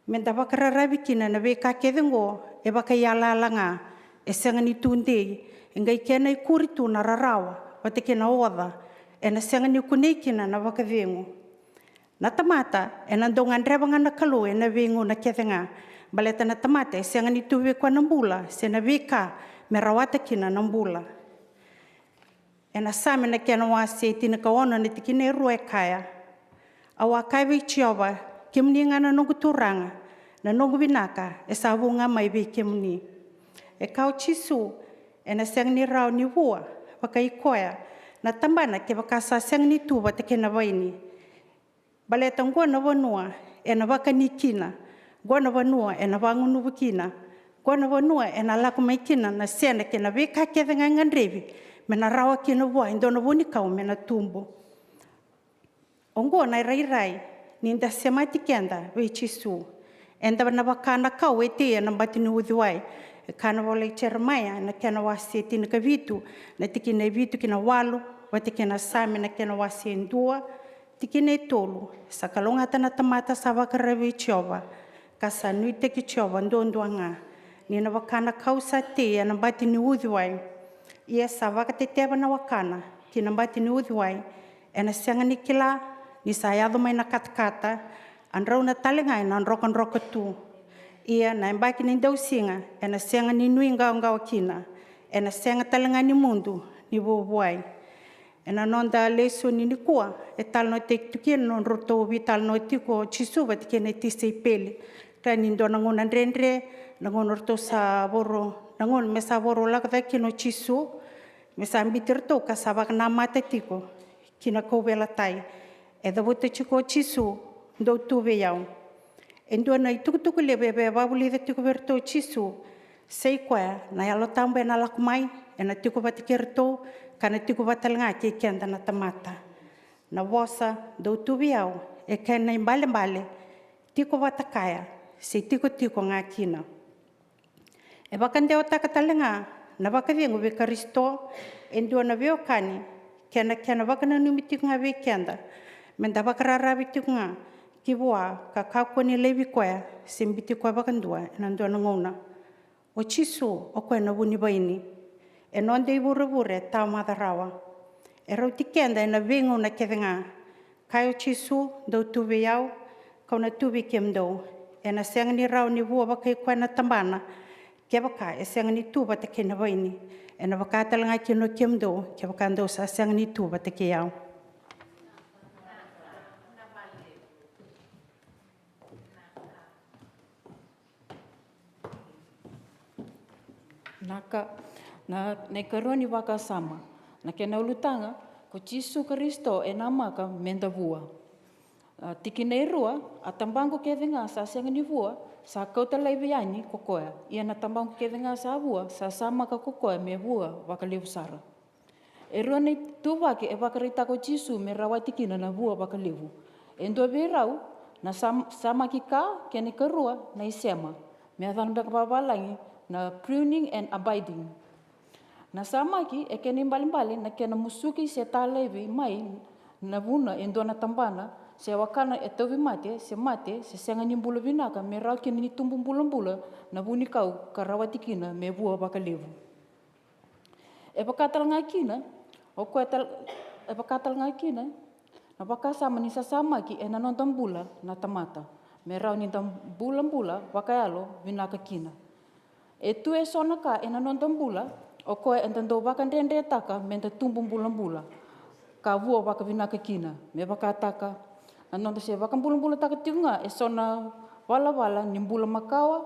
me da vakararavi kina na veika kece oqo e vakaiyalayala ga, e sega ni tudei, e qai kena ikuri tu na rarawa vata kei na oca, ena sega ni kunei kina na vakacegu. Na tamata ena dau gadreva ga na Kalou ena veigauna kece ga, baleta na tamata e sega ni tu vei koya na bula se na veika me rawata kina na bula. Ena Same na kena wase e tinikaono na tikina e rua e kaya: Au a kaya vei Jiova, kemuni ga na noqu Turaga, na noqu vinaka e sa vu ga mai vei kemuni. E kaya o Jisu, ena sega ni rawa ni vua vakai koya na tabana kevaka sa sega ni tu vata kei na vaini. Baleta oqo na vanua ena vakani kina, oqo na vanua ena vagunuvi kina, oqo na vanua ena lako mai kina na sena kei na veika kece ga e gadrevi me na rawa kina vua e dua na vunikau me na tubu. Oqo na irairai ni da semati keda vei Jisu. Eda na vaka na kau e tei ena bati ni uciwai. E kaya na ivola i Jeremaia na kena wase tinikavitu, na tikina e vitu ki na walu, vata kei na Same na kena wase e dua, tikina e tolu: Sa kalougata na tamata sa vakararavi vei Jiova, ka sa nuitaki Jiova duadua ga, ni na vaka na kau sa tei ena bati ni uciwai. Ia sa vakateteva na wakana ki na bati ni uciwai, ena sega ni kila ni sa yaco mai na katakata, a drauna tale ga ena drokadroka tu. Ia na yabaki ni dausiga ena sega ni nuiqawaqawa kina, ena sega tale ga ni mudu ni vuavuai. Ena noda lesoni nikua, e talanoataki tu kina na nodratou veitalanoa tiko o Jisu vata kei na tisaipeli. Ka ni dua na gauna dredre, na gauna ratou sa voro, na gauna me sa voro lako cake kina o Jisu, me sa biuti ratou ka sa vakanamata tiko ki na kauveilatai. E cavuta tiko o Jisu, dou tu vei au. E dua na itukutuku levu e via vakavulica tiko vei iratou o Jisu, sa i koya na Yalo Tabu ena lako mai, ena tiko vata kei iratou, ka na tiko vata tale ga kei keda na tamata. Na vosa dou tu vei au e kena ibalebale tiko vata kaya, se tikotiko ga kina. E vakadewataka tale ga na vakacegu vei Karisito e dua na veiwekani, kei na kena vakananumi tiko ga vei keda me da vakararavi tiko ga ki vua ka kakua ni laivi koya se biuti koya vakadua ena dua na gauna. O Jisu o koya na vunivaini. E noda ivurevure e tawamaca rawa. E rauti keda ena veigauna kece ga. Kaya o Jisu, dou tu vei au, kau na tu vei kemudou. Ena sega ni rawa ni vua vakai koya na tabana kevaka e sega ni tu vata kei na vaini. Ena vaka tale ga kina o kemudou kevaka dou sa sega ni tu vata kei au. Naka, na, na ikarua ni vakasama. Na kena ulutaga, ko Jisu Karisito e namaka me da vua. A, tikina e rua, a tabaqu kece ga sa sega ni vua, sa kauta laivi yani ko koya. Ia na tabaqu kece ga sa vua, sa samaka ko koya me vua vakalevu sara. E rua na ituvaki e vakaraitaka o Jisu me rawati kina na vua vakalevu. E dua vei rau na sam-, samaki ka, kei na ikarua na isema. Me yacana beka vavalagi na pruning and abiding. Na samaki e kena ibalebale na kena musuki se ta laivi mai na vuna e dua na tabana, se wakana e tauvimate, se mate, se sega ni bula vinaka, me rawa kina ni tubu bulabula na vunikau ka rawati kina me vua vakalevu. E vaka tale ga kina, o koya tal-, e vaka tale ga kina, na vakasama ni sasamaki ena noda bula na tamata. Me rawa ni da bulabula vakayalo vinaka kina. E tu e so na ka ena noda bula, o koya eda dau vakadredretaka me da tubu bulabula ka vua vakavinaka kina. Me vakataka na noda se vakabulabulataka tiko ga e so na valavala ni bula makawa,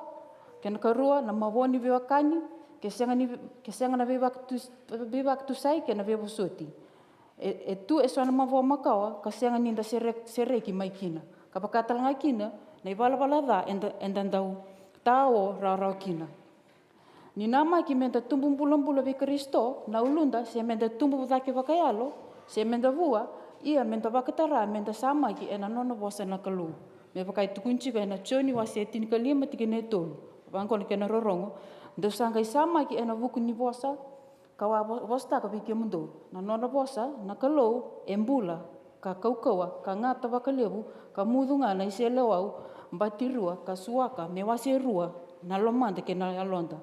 kei na karua na mavoa ni veiwekani, ke sega ni, ke sega na veivakatus-, veivakatusai kei na veivosoti. E, e tu e so na mavoa makawa ka sega ni da sere-, sereki mai kina. Ka vaka tale ga kina na ivalavala ca eda, eda dau tao rawarawa kina. Ni namaki me da tubu bulabula vei Karisito na uluda, se me da tubu cake vakayalo, se me da vua, ia me da vakatara me da samaki ena nona vosa na Kalou. Me vaka e tukuni tiko ena Joni wase tinikalima tikina e tolu. Vaqo na kena rorogo: Dou sa qai samaki ena vuku ni vosa Kau a vo-, vosataka vei kemudou. Na nona vosa na Kalou e bula, ka kaukauwa, ka gata vakalevu, ka mucu ga na iseleiwau batirua, ka suaka me wase rua na lomada kei na yaloda.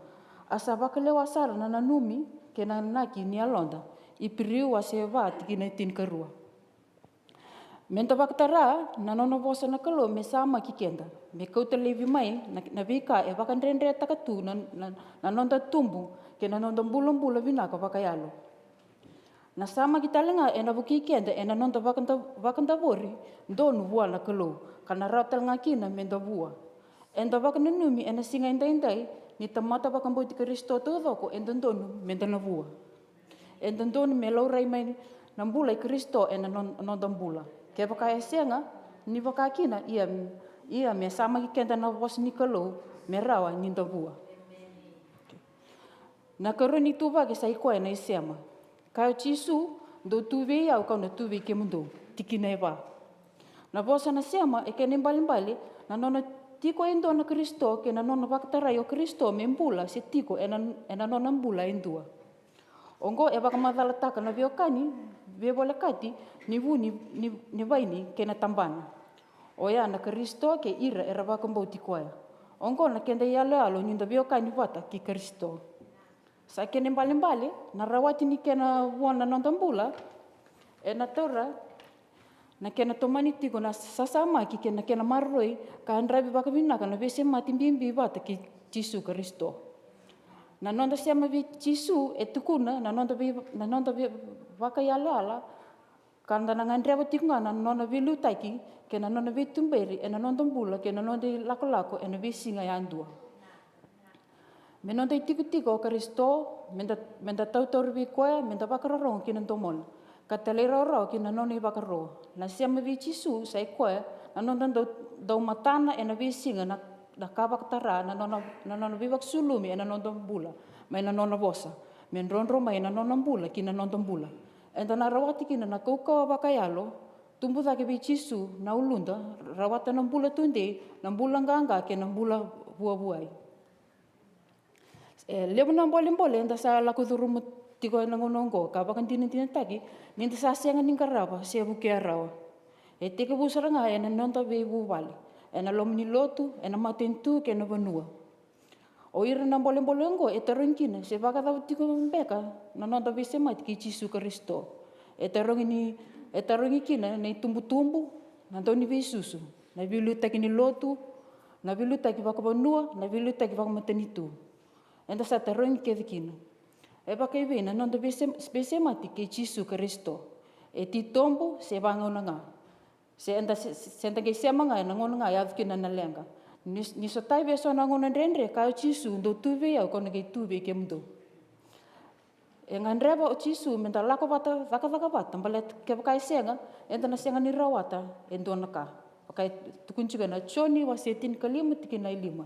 A sa vakalewa sara na nanumi kei na naki ni yaloda. Iperiu wase va tikina e tinikarua. Meda vakatara na nona vosa na Kalou me samaki keda, me kauta laivi mai na, na veika e vakadredretaka tu na, na, na noda tubu kei na noda bulabula vinaka vakayalo. Na samaki tale ga ena vukei keda ena noda vakada-, vakadavori donu vua na Kalou, ka na rawa tale ga kina meda vua. Eda vakananumi ena siga edaidai ni tamata vakabauti Karisito taucoko e dodonu meda na vua. E dodonu me laurai mai na bula i Karisito ena no-, noda bula. Kevaka e sega ni vaka kina, ia, ia me samaki keda na vosa ni Kalou me rawa ni da vua. Na karua ni ituvaki sa i koya na isema. Kaya o Jisu, "Dou tu vei au, kau na tu vei kemudou." Tikina e va. Na vosa na sema e kena ibalebale na nona tiko e dua na Karisito kei na nona vakatarai o Karisito me bula se tiko ena, ena nona bula e dua. Oqo e vakamacalataka na veiwekani veivolekati ni vu ni, ni, ni vaini kei na tabana. Oya na Karisito kei ira era vakabauti koya. Oqo na keda iyaloyalo ni da veiwekani vata kei Karisito. Sa kena ibalebale na rawati ni kena vua na noda bula, ena taura na kena tomani tiko na sasamaki kei na kena maroroi ka yadravi vakavinaka na veisemati bibi vata kei Jisu Karisito. Na noda sema vei Jisu e tukuna na noda vei, na noda vei vakayalayala, ka da na gadreva tiko ga na nona veiliutaki kei na nona veituberi ena noda bula kei na noda ilakolako ena veisiga yadua. Me noda itikotiko o Karisito, meda, meda tautauri vei koya, meda vakarorogo ki na domona, ka talairawarawa ki na nona ivakaro. Na sema vei Jisu sa i koya na noda dau, dau matana ena veisiga na, na ka vakatara na nona, na nona veivakasulumi ena noda bula mai na nona vosa, me drodro mai na nona bula ki na noda bula. Eda na rawata kina na kaukauwa vakayalo, tubu cake vei Jisu na uluda, rawata na bula tudei, na bula qaqa kei na bula vuavuai. E levu na bolebole eda sa lako curuma tiko ena gauna oqo ka vakadinadinataki ni da sa sega ni qarava se vukea rawa. E tekivu sara ga ena noda veivuvale, ena loma ni lotu, ena matanitu kei na vanua. O ira na bolebole oqo e tarogi kina se vakacava tiko beka na noda veisemati kei Jisu Karisito. E tarogi ni, e tarogi kina na itubutubu, na dau ni veisusu, na veiliutaki ni lotu, na veiliutaki vakavanua, na veiliutaki vakamatanitu. Eda sa tarogi kece kina. E vakaivei na noda veisem-, veisemati kei Jisu Karisito? E titobu se vagauna ga? Se eda se, se eda qai sema ga ena gauna ga e yaco kina na leqa? Ni, ni sotavi eso na gauna dredre, kaya o Jisu, "Dou tu vei au, kau na qai tu vei kemudou." E gadreva o Jisu meda lako vata, cakacaka vata, baleta kevaka e sega, eda na sega ni rawata e dua na ka. Vaka e tukuni tiko ena Joni wase tinikalima tikina e lima.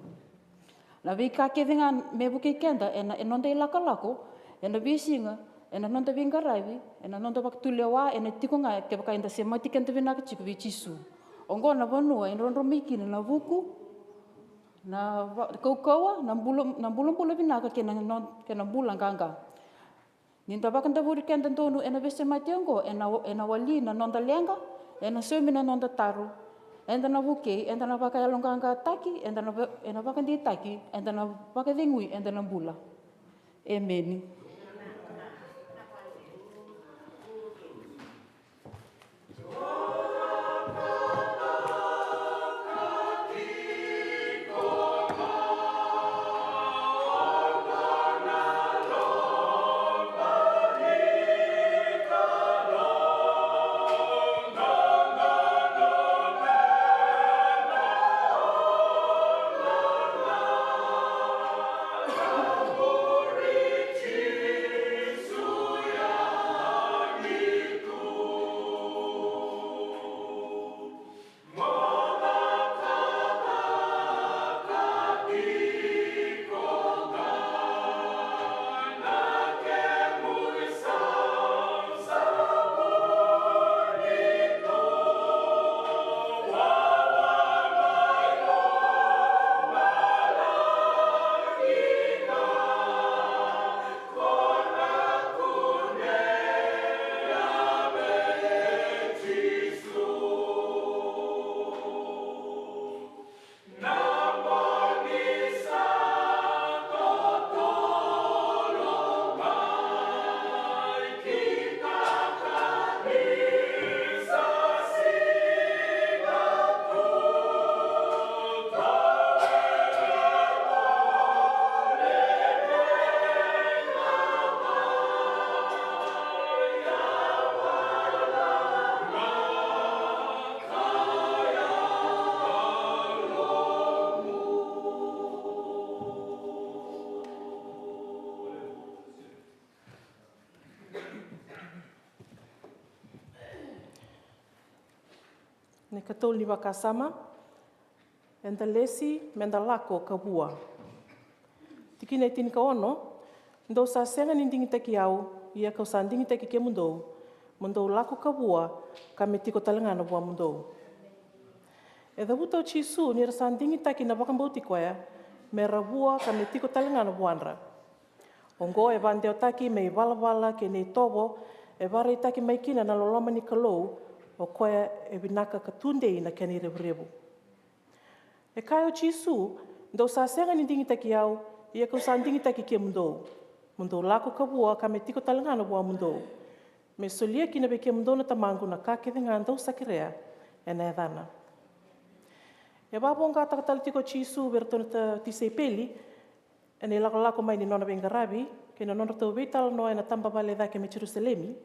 Na veika kece ga me vukei keda ena, ena noda ilakolako, ena veisiga, ena noda veiqaravi, ena noda vakatulewa, ena tiko ga kevaka eda semati keda vinaka tiko vei Jisu. Oqo na vanua e drodro mai kina na vuku, na va-, kaukauwa, na bula, na bulabula vinaka kei na no-, kei na bula qaqa. Ni da vakadavori keda donu ena veisemati oqo, ena, ena wali na noda leqa, ena saumi na noda taro, eda na vukei, eda na vakayaloqaqataki, eda na va-, ena vakadeitaki, eda na vakacegui, eda na bula. Emeni. Na ikatolu ni vakasama, eda lesi meda lako ka vua. Tikina e tinikaono, dou sa sega ni digitaki au, ia kau sa digitaki kemudou, mo dou lako ka vua, ka me tiko tale ga na vuamudou. E cavuta o Jisu ni ra sa digitaki na vakabauti koya, me ra vua ka me tiko tale ga na vuadra. Oqo e vadewataki me ivalavala kei na itovo e vakaraitaki mai kina na loloma ni Kalou, o koya e vinaka ka tudei na kena irevurevu. E kaya o Jisu, dou sa sega ni digitaki au, ia kau sa digitaki kemudou, mo dou lako ka vua ka me tiko tale ga na vuamudou. Me solia kina vei kemudou na Tamaqu na ka kece ga dou sa kerea ena yacana. E vavoqataka tale tiko o Jisu vei iratou na ta- tisaipeli, ena ilakolako mai ni nona veiqaravi kei na nodratou veitalanoa ena taba vale e cake mai Jerusalemi.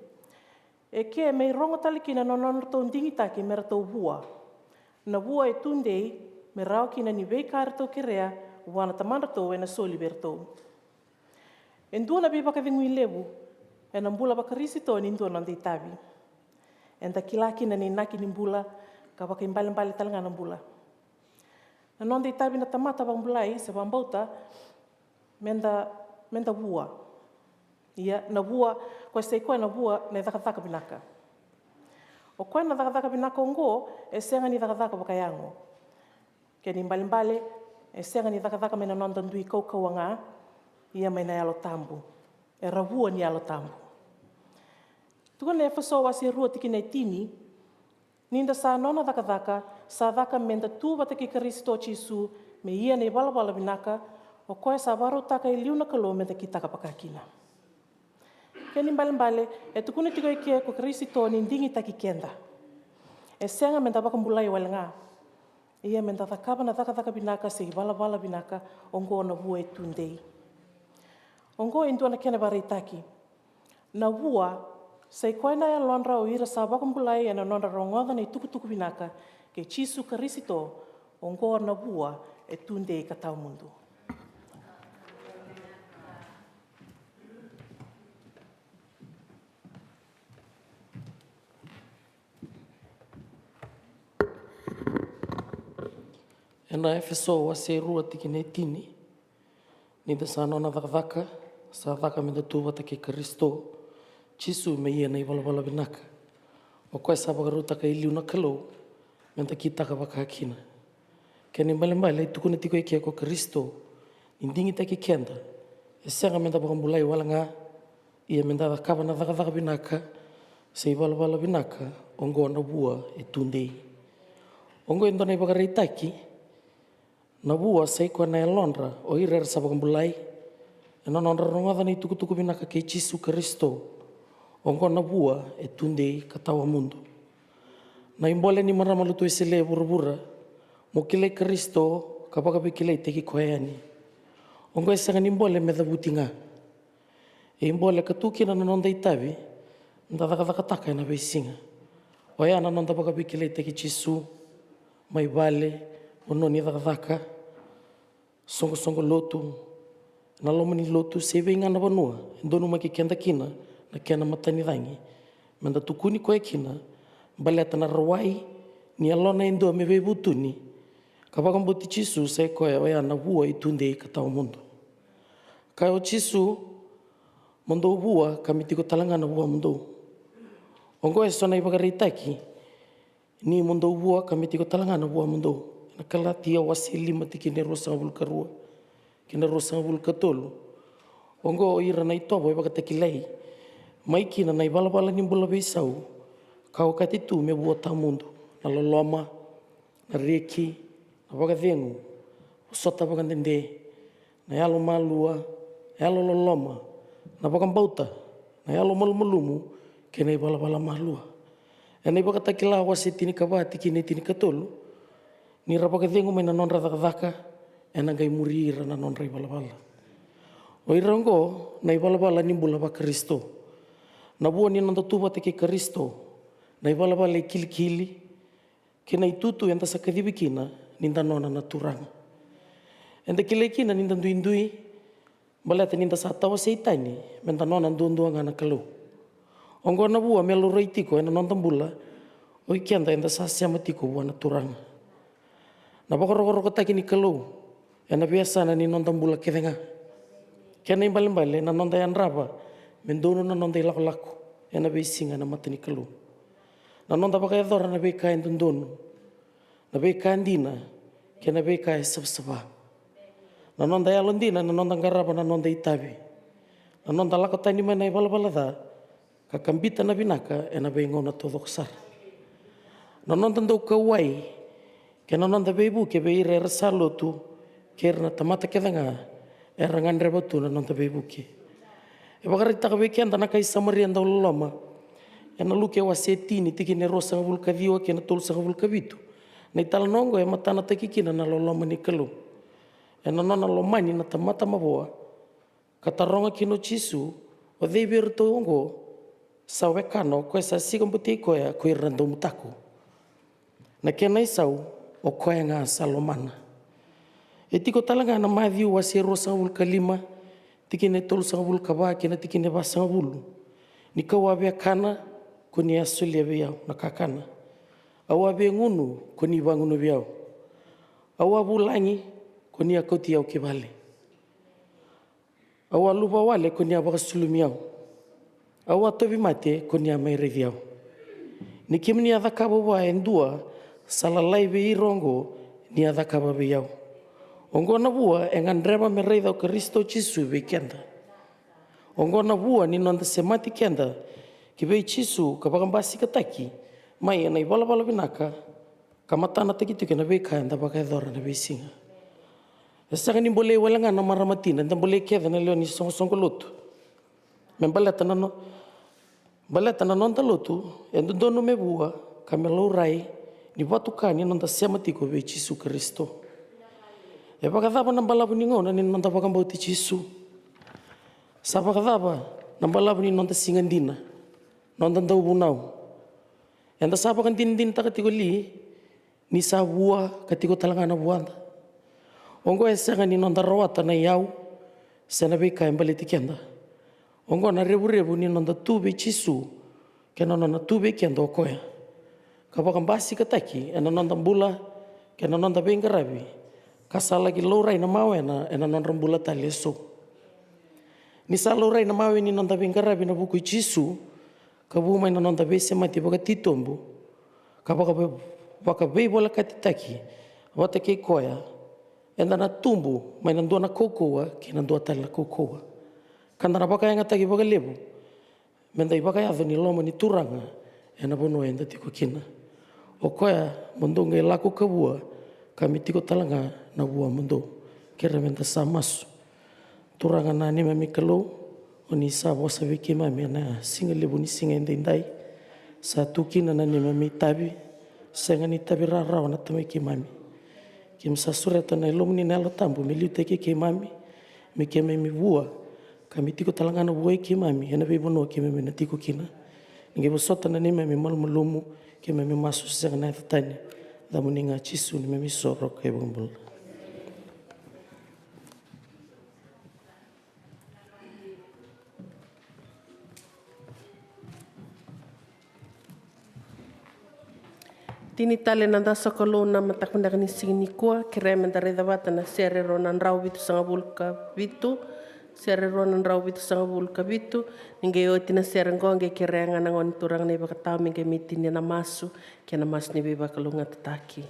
E ke me irogo tale kina na nodratou digitaki me ratou vua. Na vua e tudei, me rawa kina ni veika eratou kerea vua na tamadratou ena soli vei iratou. E dua na veivakacegui levu ena bula vaKarisito ni dua na noda itavi. Eda kila kina na inaki ni bula, ka vakaibalebale tale ga na bula. Na noda itavi na tamata vakabulai se vakabauta, meda, meda vua. Ia, na vua, koya sa i koya na vua na icakacaka vinaka. O koya na cakacaka vinaka oqo, e sega ni cakacaka vakayago. Kena ibalebale, e sega ni cakacaka mai na noda dui kaukauwa ga, ia mai na Yalo Tabu. Era vua ni Yalo Tabu. Tukuna na Efeso wase rua tikina e tini, ni da sa nona cakacaka, sa caka meda tu vata kei Karisito Jisu, me ia na ivalavala vinaka, o koya sa vakarautaka e liu na Kalou meda kitaka vaka kina. Kena ibalebale, e tukuna tiko e ke ko Karisito ni digitaki keda. E sega meda vakabulai wale ga. Ia meda cakava na cakacaka vinaka se ivalavala vinaka, oqo na vua e tudei. Oqo e dua na kena vakaraitaki. Na vua, sa i koya na yalodra o ira sa vakabulai ena nodra rogoca na itukutuku vinaka kei Jisu Karisito, oqo na vua e tudei ka tawamudu. Ena Efeso wase rua tikina e tini, ni da sa nona cakacaka, sa caka meda tu vata kei Karisito Jisu me ia na ivalavala vinaka. O koya sa vakarautaka e liu na Kalou, meda kitaka vaka kina. Kena ibalebale e tukuna tiko e ke ko Karisito ni digitaki keda, e sega meda vakabulai wale ga, ia meda cakava na cakacaka vinaka se ivalavala vinaka, oqo na vua e tudei. Oqo e dua na ivakaraitaki. Na vua sa i koya na yalodra o ira era sa vakabulai ena nodra rogoca na itukutuku vinaka kei Jisu Karisito. Oqo na vua e tudei ka tawamudu. Na ibole ni marama lotu Wesele e vuravura, mo kilai Karisito ka vakaveikilaitaki koya yani. Oqo e sega ni bole me cavuti ga. E ibole ka tu kina na noda itavi da cakacakataka ena veisiga. Oya na noda vakaveikilaitaki Jisu mai vale, vanua ni cakacaka, soqosoqo lotu, na loma ni lotu, se vei ga na vanua e donumaki keda kina na kena matanicagi, meda tukuni koya kina, baleta na rawai ni yalona e dua me veivutuni, ka vakabauti Jisu sa i koya oya na vua e tudei ka tawamudu. Kaya o Jisu, mo dou vua ka me tiko tale ga na vuamudou. Oqo e so na ivakaraitaki ni mo dou vua ka me tiko tale ga na vuamudou. Ena Kalatia wase lima tikina e ruasagavulu ka rua kei na ruasagavulu ka tolu. Oqo o ira na itovo e vakatakilai mai kina na ivalavala ni bula veisau ka okati tu me vua tawamudu, na loloma, na reki, na vakacegu, vosota vakadede, na yalomalua, na yalololoma, na vakabauta, na yalomalumalumu kei na ivalavala malua. Ena iVakatakila wase tinikava tikina e tinikatolu, ni ra vakacegu mai na nodra cakacaka, ena qai muri ira na nodra ivalavala. O ira oqo na ivalavala ni bula vaKarisito. Na vua ni noda tu vata kei Karisito, na ivalavala e kilikili, kei na itutu eda sa kacivi kina ni da nona na Turaga. Eda kilai kina ni da duidui, baleta ni da sa tawasei tani me da nona duadua ga na Kalou. Oqo na vua me laurai tiko ena noda bula, O i keda eda sa sema tiko vua na Turaga. Na vakarokorokotaki ni Kalou ena veiyasana ni noda bula kece ga. Kena ibalebale na noda yadrava me donu na noda ilakolako ena veisiga ena mata ni Kalou. Na noda vakayacora na veika e dodonu, na veika dina, kei na veika e savasava. Na noda yalodina, na noda qarava na noda itavi, na noda lako tani mai na ivalavala ca, ka kabita na vinaka ena veigauna taucoko sara. Na noda dau kauwai kei na noda veivuke vei ira era sa lotu kei ira na tamata kece ga era gadreva tu na noda veivuke. E vakaraitaka vei keda na kai Samaria dau loloma ena Luke wase e tini, tikina e ruasagavulu ka ciwa kei na tolusagavulu ka vitu. Na italanoa oqo e matanataki kina na loloma ni Kalou ena nona lomani na tamata mavoa, ka taroga kina o Jisu, o cei vei iratou oqo sa wekana o koya sa sika botei koya ko ira na daumutako? Na kena isau, o koya ga sa lomana. E tiko tale ga na Maciu wase ruasagavulu ka lima, tikina e tolusagavulu ka va kei na tikina e vasagavulu. Ni kau a via kana, ko ni a solia vei au na kakana. Au a via gunu, ko ni vagunuvi au. Au a vulagi, ko ni a kauti au ki vale. Au a luvawale, ko ni a vakasulumi au. Au a tauvimate, ko ni a mai raici au. Ni kemuni a cakava vua e dua sa lalai vei ira oqo, ni a cakava vei au. Oqo na vua e gadreva me raica o Karisito Jisu vei keda. Oqo na vua ni noda semati keda ki vei Jisu ka vakabasikataki mai ena ivalavala vinaka, ka matanataki tiko ena veika eda vakayacora na veisiga. E sega ni bolei wale ga na marama tina, eda bolei kece na lewe ni soqosoqo lotu. Me baleta na no-, baleta na noda lotu e dodonu me vua ka me laurai ni vatuka ni noda sema tiko vei Jisu Karisito. E vakacava na balavu ni gauna ni noda vakabauti Jisu? Sa vakacava na balavu ni noda siga dina, noda dauvunau? Eda sa vakadinadinataka tiko li ni sa vua ka tiko tale ga na vuada? Oqo e sega ni noda rawata na iyau se na veika e baleti keda. Oqo na revurevu ni noda tu vei Jisu kei na nona tu vei keda o koya, ka vakabasikataki ena noda bula kei na noda veiqaravi, ka sa laki laurai na mawena ena nodra bula tale eso. Ni sa laurai na mawe ni noda veiqaravi ena vuku i Jisu, ka vu mai na noda veisemati vakatitobu, ka vaka-, vakaveivolekatitaki vata kei koya, eda na tubu mai na dua na kaukauwa ki na dua tale na kaukauwa, ka da na vakayagataki vakalevu me da ivakayaco ni loma ni Turaga ena vanua eda tiko kina. O koya mo dou qai lako ka vua, ka me tiko tale ga na vua mo dou. Kerea me da sa masu. Turaga na neimami Kalou, o ni sa vosa vei keimami ena siga levu ni siga edaidai. Sa tu kina na neimami itavi, sega ni itavi rawarawa na Tamai keimami. Keimami sa sureta na Yalomuni na Yalo Tabu me liutaki keimami, me keimami vua, ka me tiko tale ga na vua i keimami ena veivanua keimami na tiko kina. Ni qai vosota na neimami malumalumu, keimami masu sega na yaca tani. Yacamuni ga Jisu neimami isoro ka iVakabula. Tini tale na da sokalou na mataka vinaka ni siga nikua, kerea me da raica vata na sere rua na drau vitusagavulu ka vitu, sere rua na drau vitusagavulu ka vitu. Ni qai oti na sere qo, qai kerea ga na gone turaga na iVakatawa me qai mai tinia na masu kei na masu ni veivakalougatataki.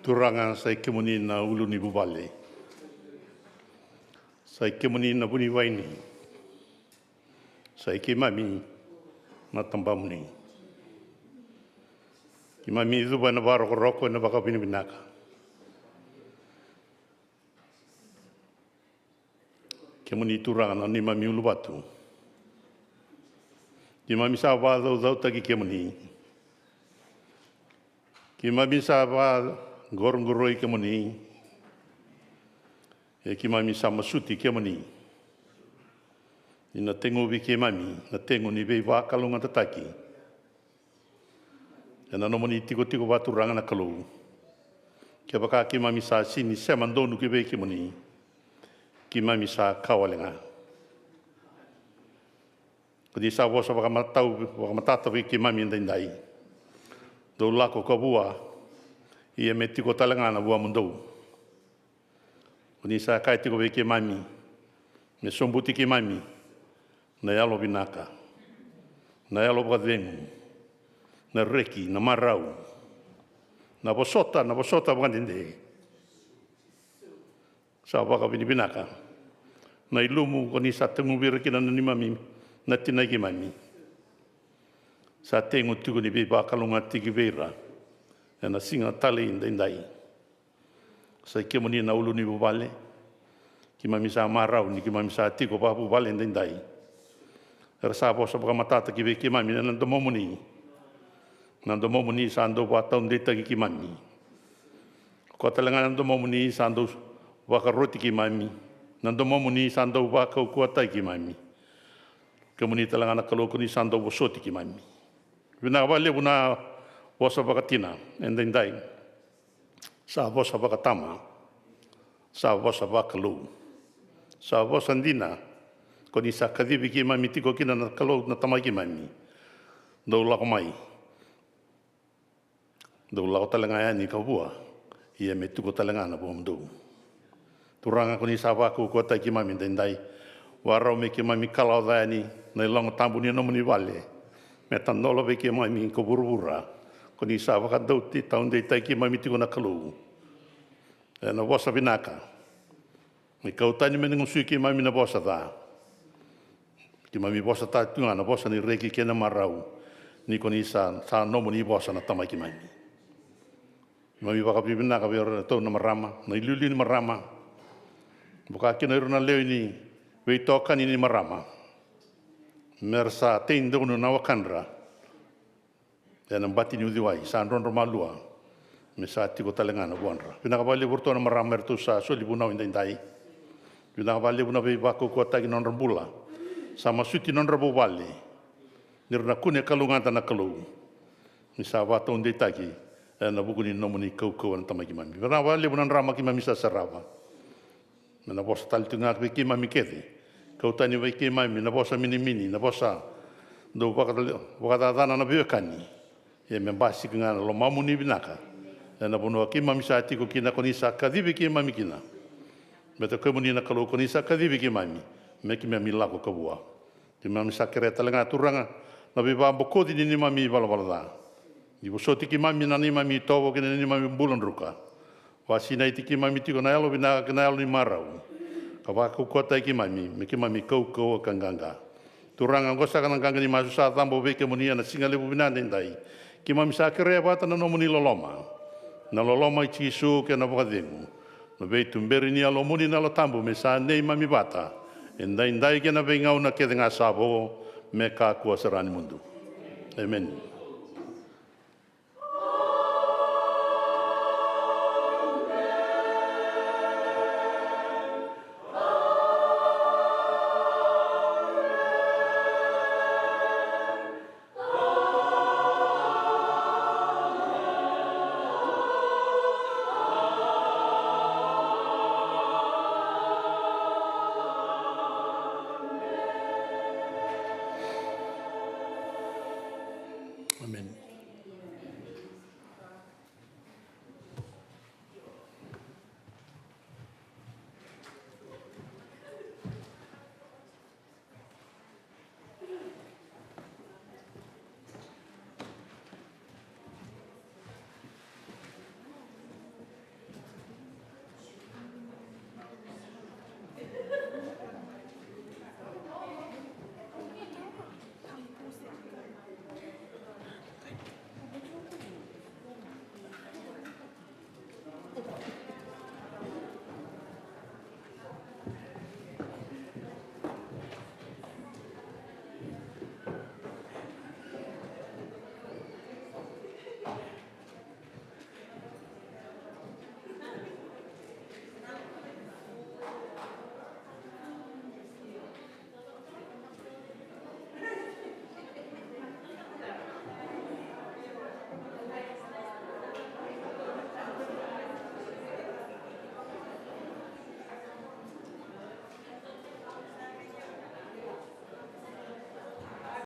Turaga, sa i kemuni na ulu ni vuvale. Sa i kemuni na vunivaini. Sa i keimami na tabamuni. Keimami cuva ena vakarokoroko, ena vakavinavinaka. Kemuni Turaga na neimami uluvatu. Keimami sa vakacaucautaki kemuni. Keimami sa vaqoroqoroi kemuni. E keimami sa masuti kemuni ni na teguvi keimami na tegu ni veivakalougatataki ena nomuni tikotiko vakaturaga na Kalou. Kevaka keimami sa sega ni sema donu ki vei kemuni, keimami sa ka wale ga. Ko ni sa vosa vakamatau, vakamatata vei keimami edaidai. Dou lako ka vua, ia me tiko tale ga na vuamudou. Ko ni sa kaya tiko vei keimami me sobuti keimami na yalo vinaka, na yalo vakacegu, na reki, na marau, na vosota, na vosota vakadede. Sa vakavinavinaka na ilumu ko ni sa teguvi ira kina na neimami, na tinai keimami. Sa tegu tiko ni veivakalougatataki vei ira ena siga talei edaidai. Sa i kemuni na ulu ni vuvale. Keimami sa marau ni keimami sa tiko vakavuvale edaidai. Era sa vosa vakamatata ki vei keimami na domomuni. Na domomuni sa dau vakataudeitaki keimami. Koya tale ga na domomuni sa dau vakaroti keimami. Na domomuni sa dau vakaukauwataki keimami. Kemuni tale ga na Kalou ko ni sa dau vosoti keimami. Vinaka vakalevu na vosa vakatina edaidai. Sa vosa vakatama, sa vosa vakalou, sa vosa dina. Ko ni sa kacivi keimami tiko kina na Kalou na Tamai keimami. Dou lako mai. Dou lako tale ga yani ka vua, ia me tiko tale ga na vuamudou. Turaga ko ni sa vakaukauwataki keimami edaidai. Vakarau me keimami kalawa ca yani na ilogo tabu ni nomuni vale. Me tadolo vei keimami ko vuravura. Ko ni sa vakadauti taudeitaki keimami tiko na Kalou. Ena vosa vinaka. Me kau tani me na gusui keimami na vosa ca. Keimami vosataka tu ga na vosa ni reki kei na marau. Ni ko ni sa, sa nomuni vosa na Tamai keimami. Keimami vakavinavinaka vei iratou na marama, na iliuliu ni marama. Vaka kina ira na lewe ni veitokani ni marama. Mera sa tei donu na wakadra. Ena bati ni uciwai, sa drodro malua. Me sa tiko tale ga na vuadra. Vinaka vakalevu iratou na marama eratou sa soli vunau edaidai. Vinaka vakalevu na veivakaukauwataki nodra bula. Sa masuti nodra vuvale. Nira na kune kalougata na Kalou. Ni sa vakataudeitaki ena vuku ni nomuni kaukauwa na Tamai keimami. Vinaka vakalevu na drama keimami sa sarava. Me na vosa tale tu ga vei keimami kece. Kau tani vei keimami na vosa minimini, na vosa dau vakatale-, vakacacana na veiwekani. Ia me basika ga na lomamuni vinaka ena vanua keimami sa tiko kina ko ni sa kacivi keimami kina. Me to kemuni na Kalou ko ni sa kacivi keimami. Me keimami lako ka vua. Keimami sa kerea tale ga Turaga na veivabokoci ni neimami valavala ca. Ni vosoti keimami na neimami itovo kei na neimami bula druka. Vakasinaiti keimami tiko na yalo vinaka kei na yalo ni marau. Ka vakaukauwataki keimami me keimami kaukauwa ka qaqa. Turaga, oqo saka na qaqa ni masu sa cabo vei kemuni ena siga levu vinaka edaidai. Keimami sa kerea vata na nomuni loloma. Na loloma i Jisu kei na vakacegu. Na veituberi ni yalomuni na Yalo Tabu me sa neimami vata. Edaidai kei na veigauna kece ga sa vo me kakua sara ni mudu. Emeni.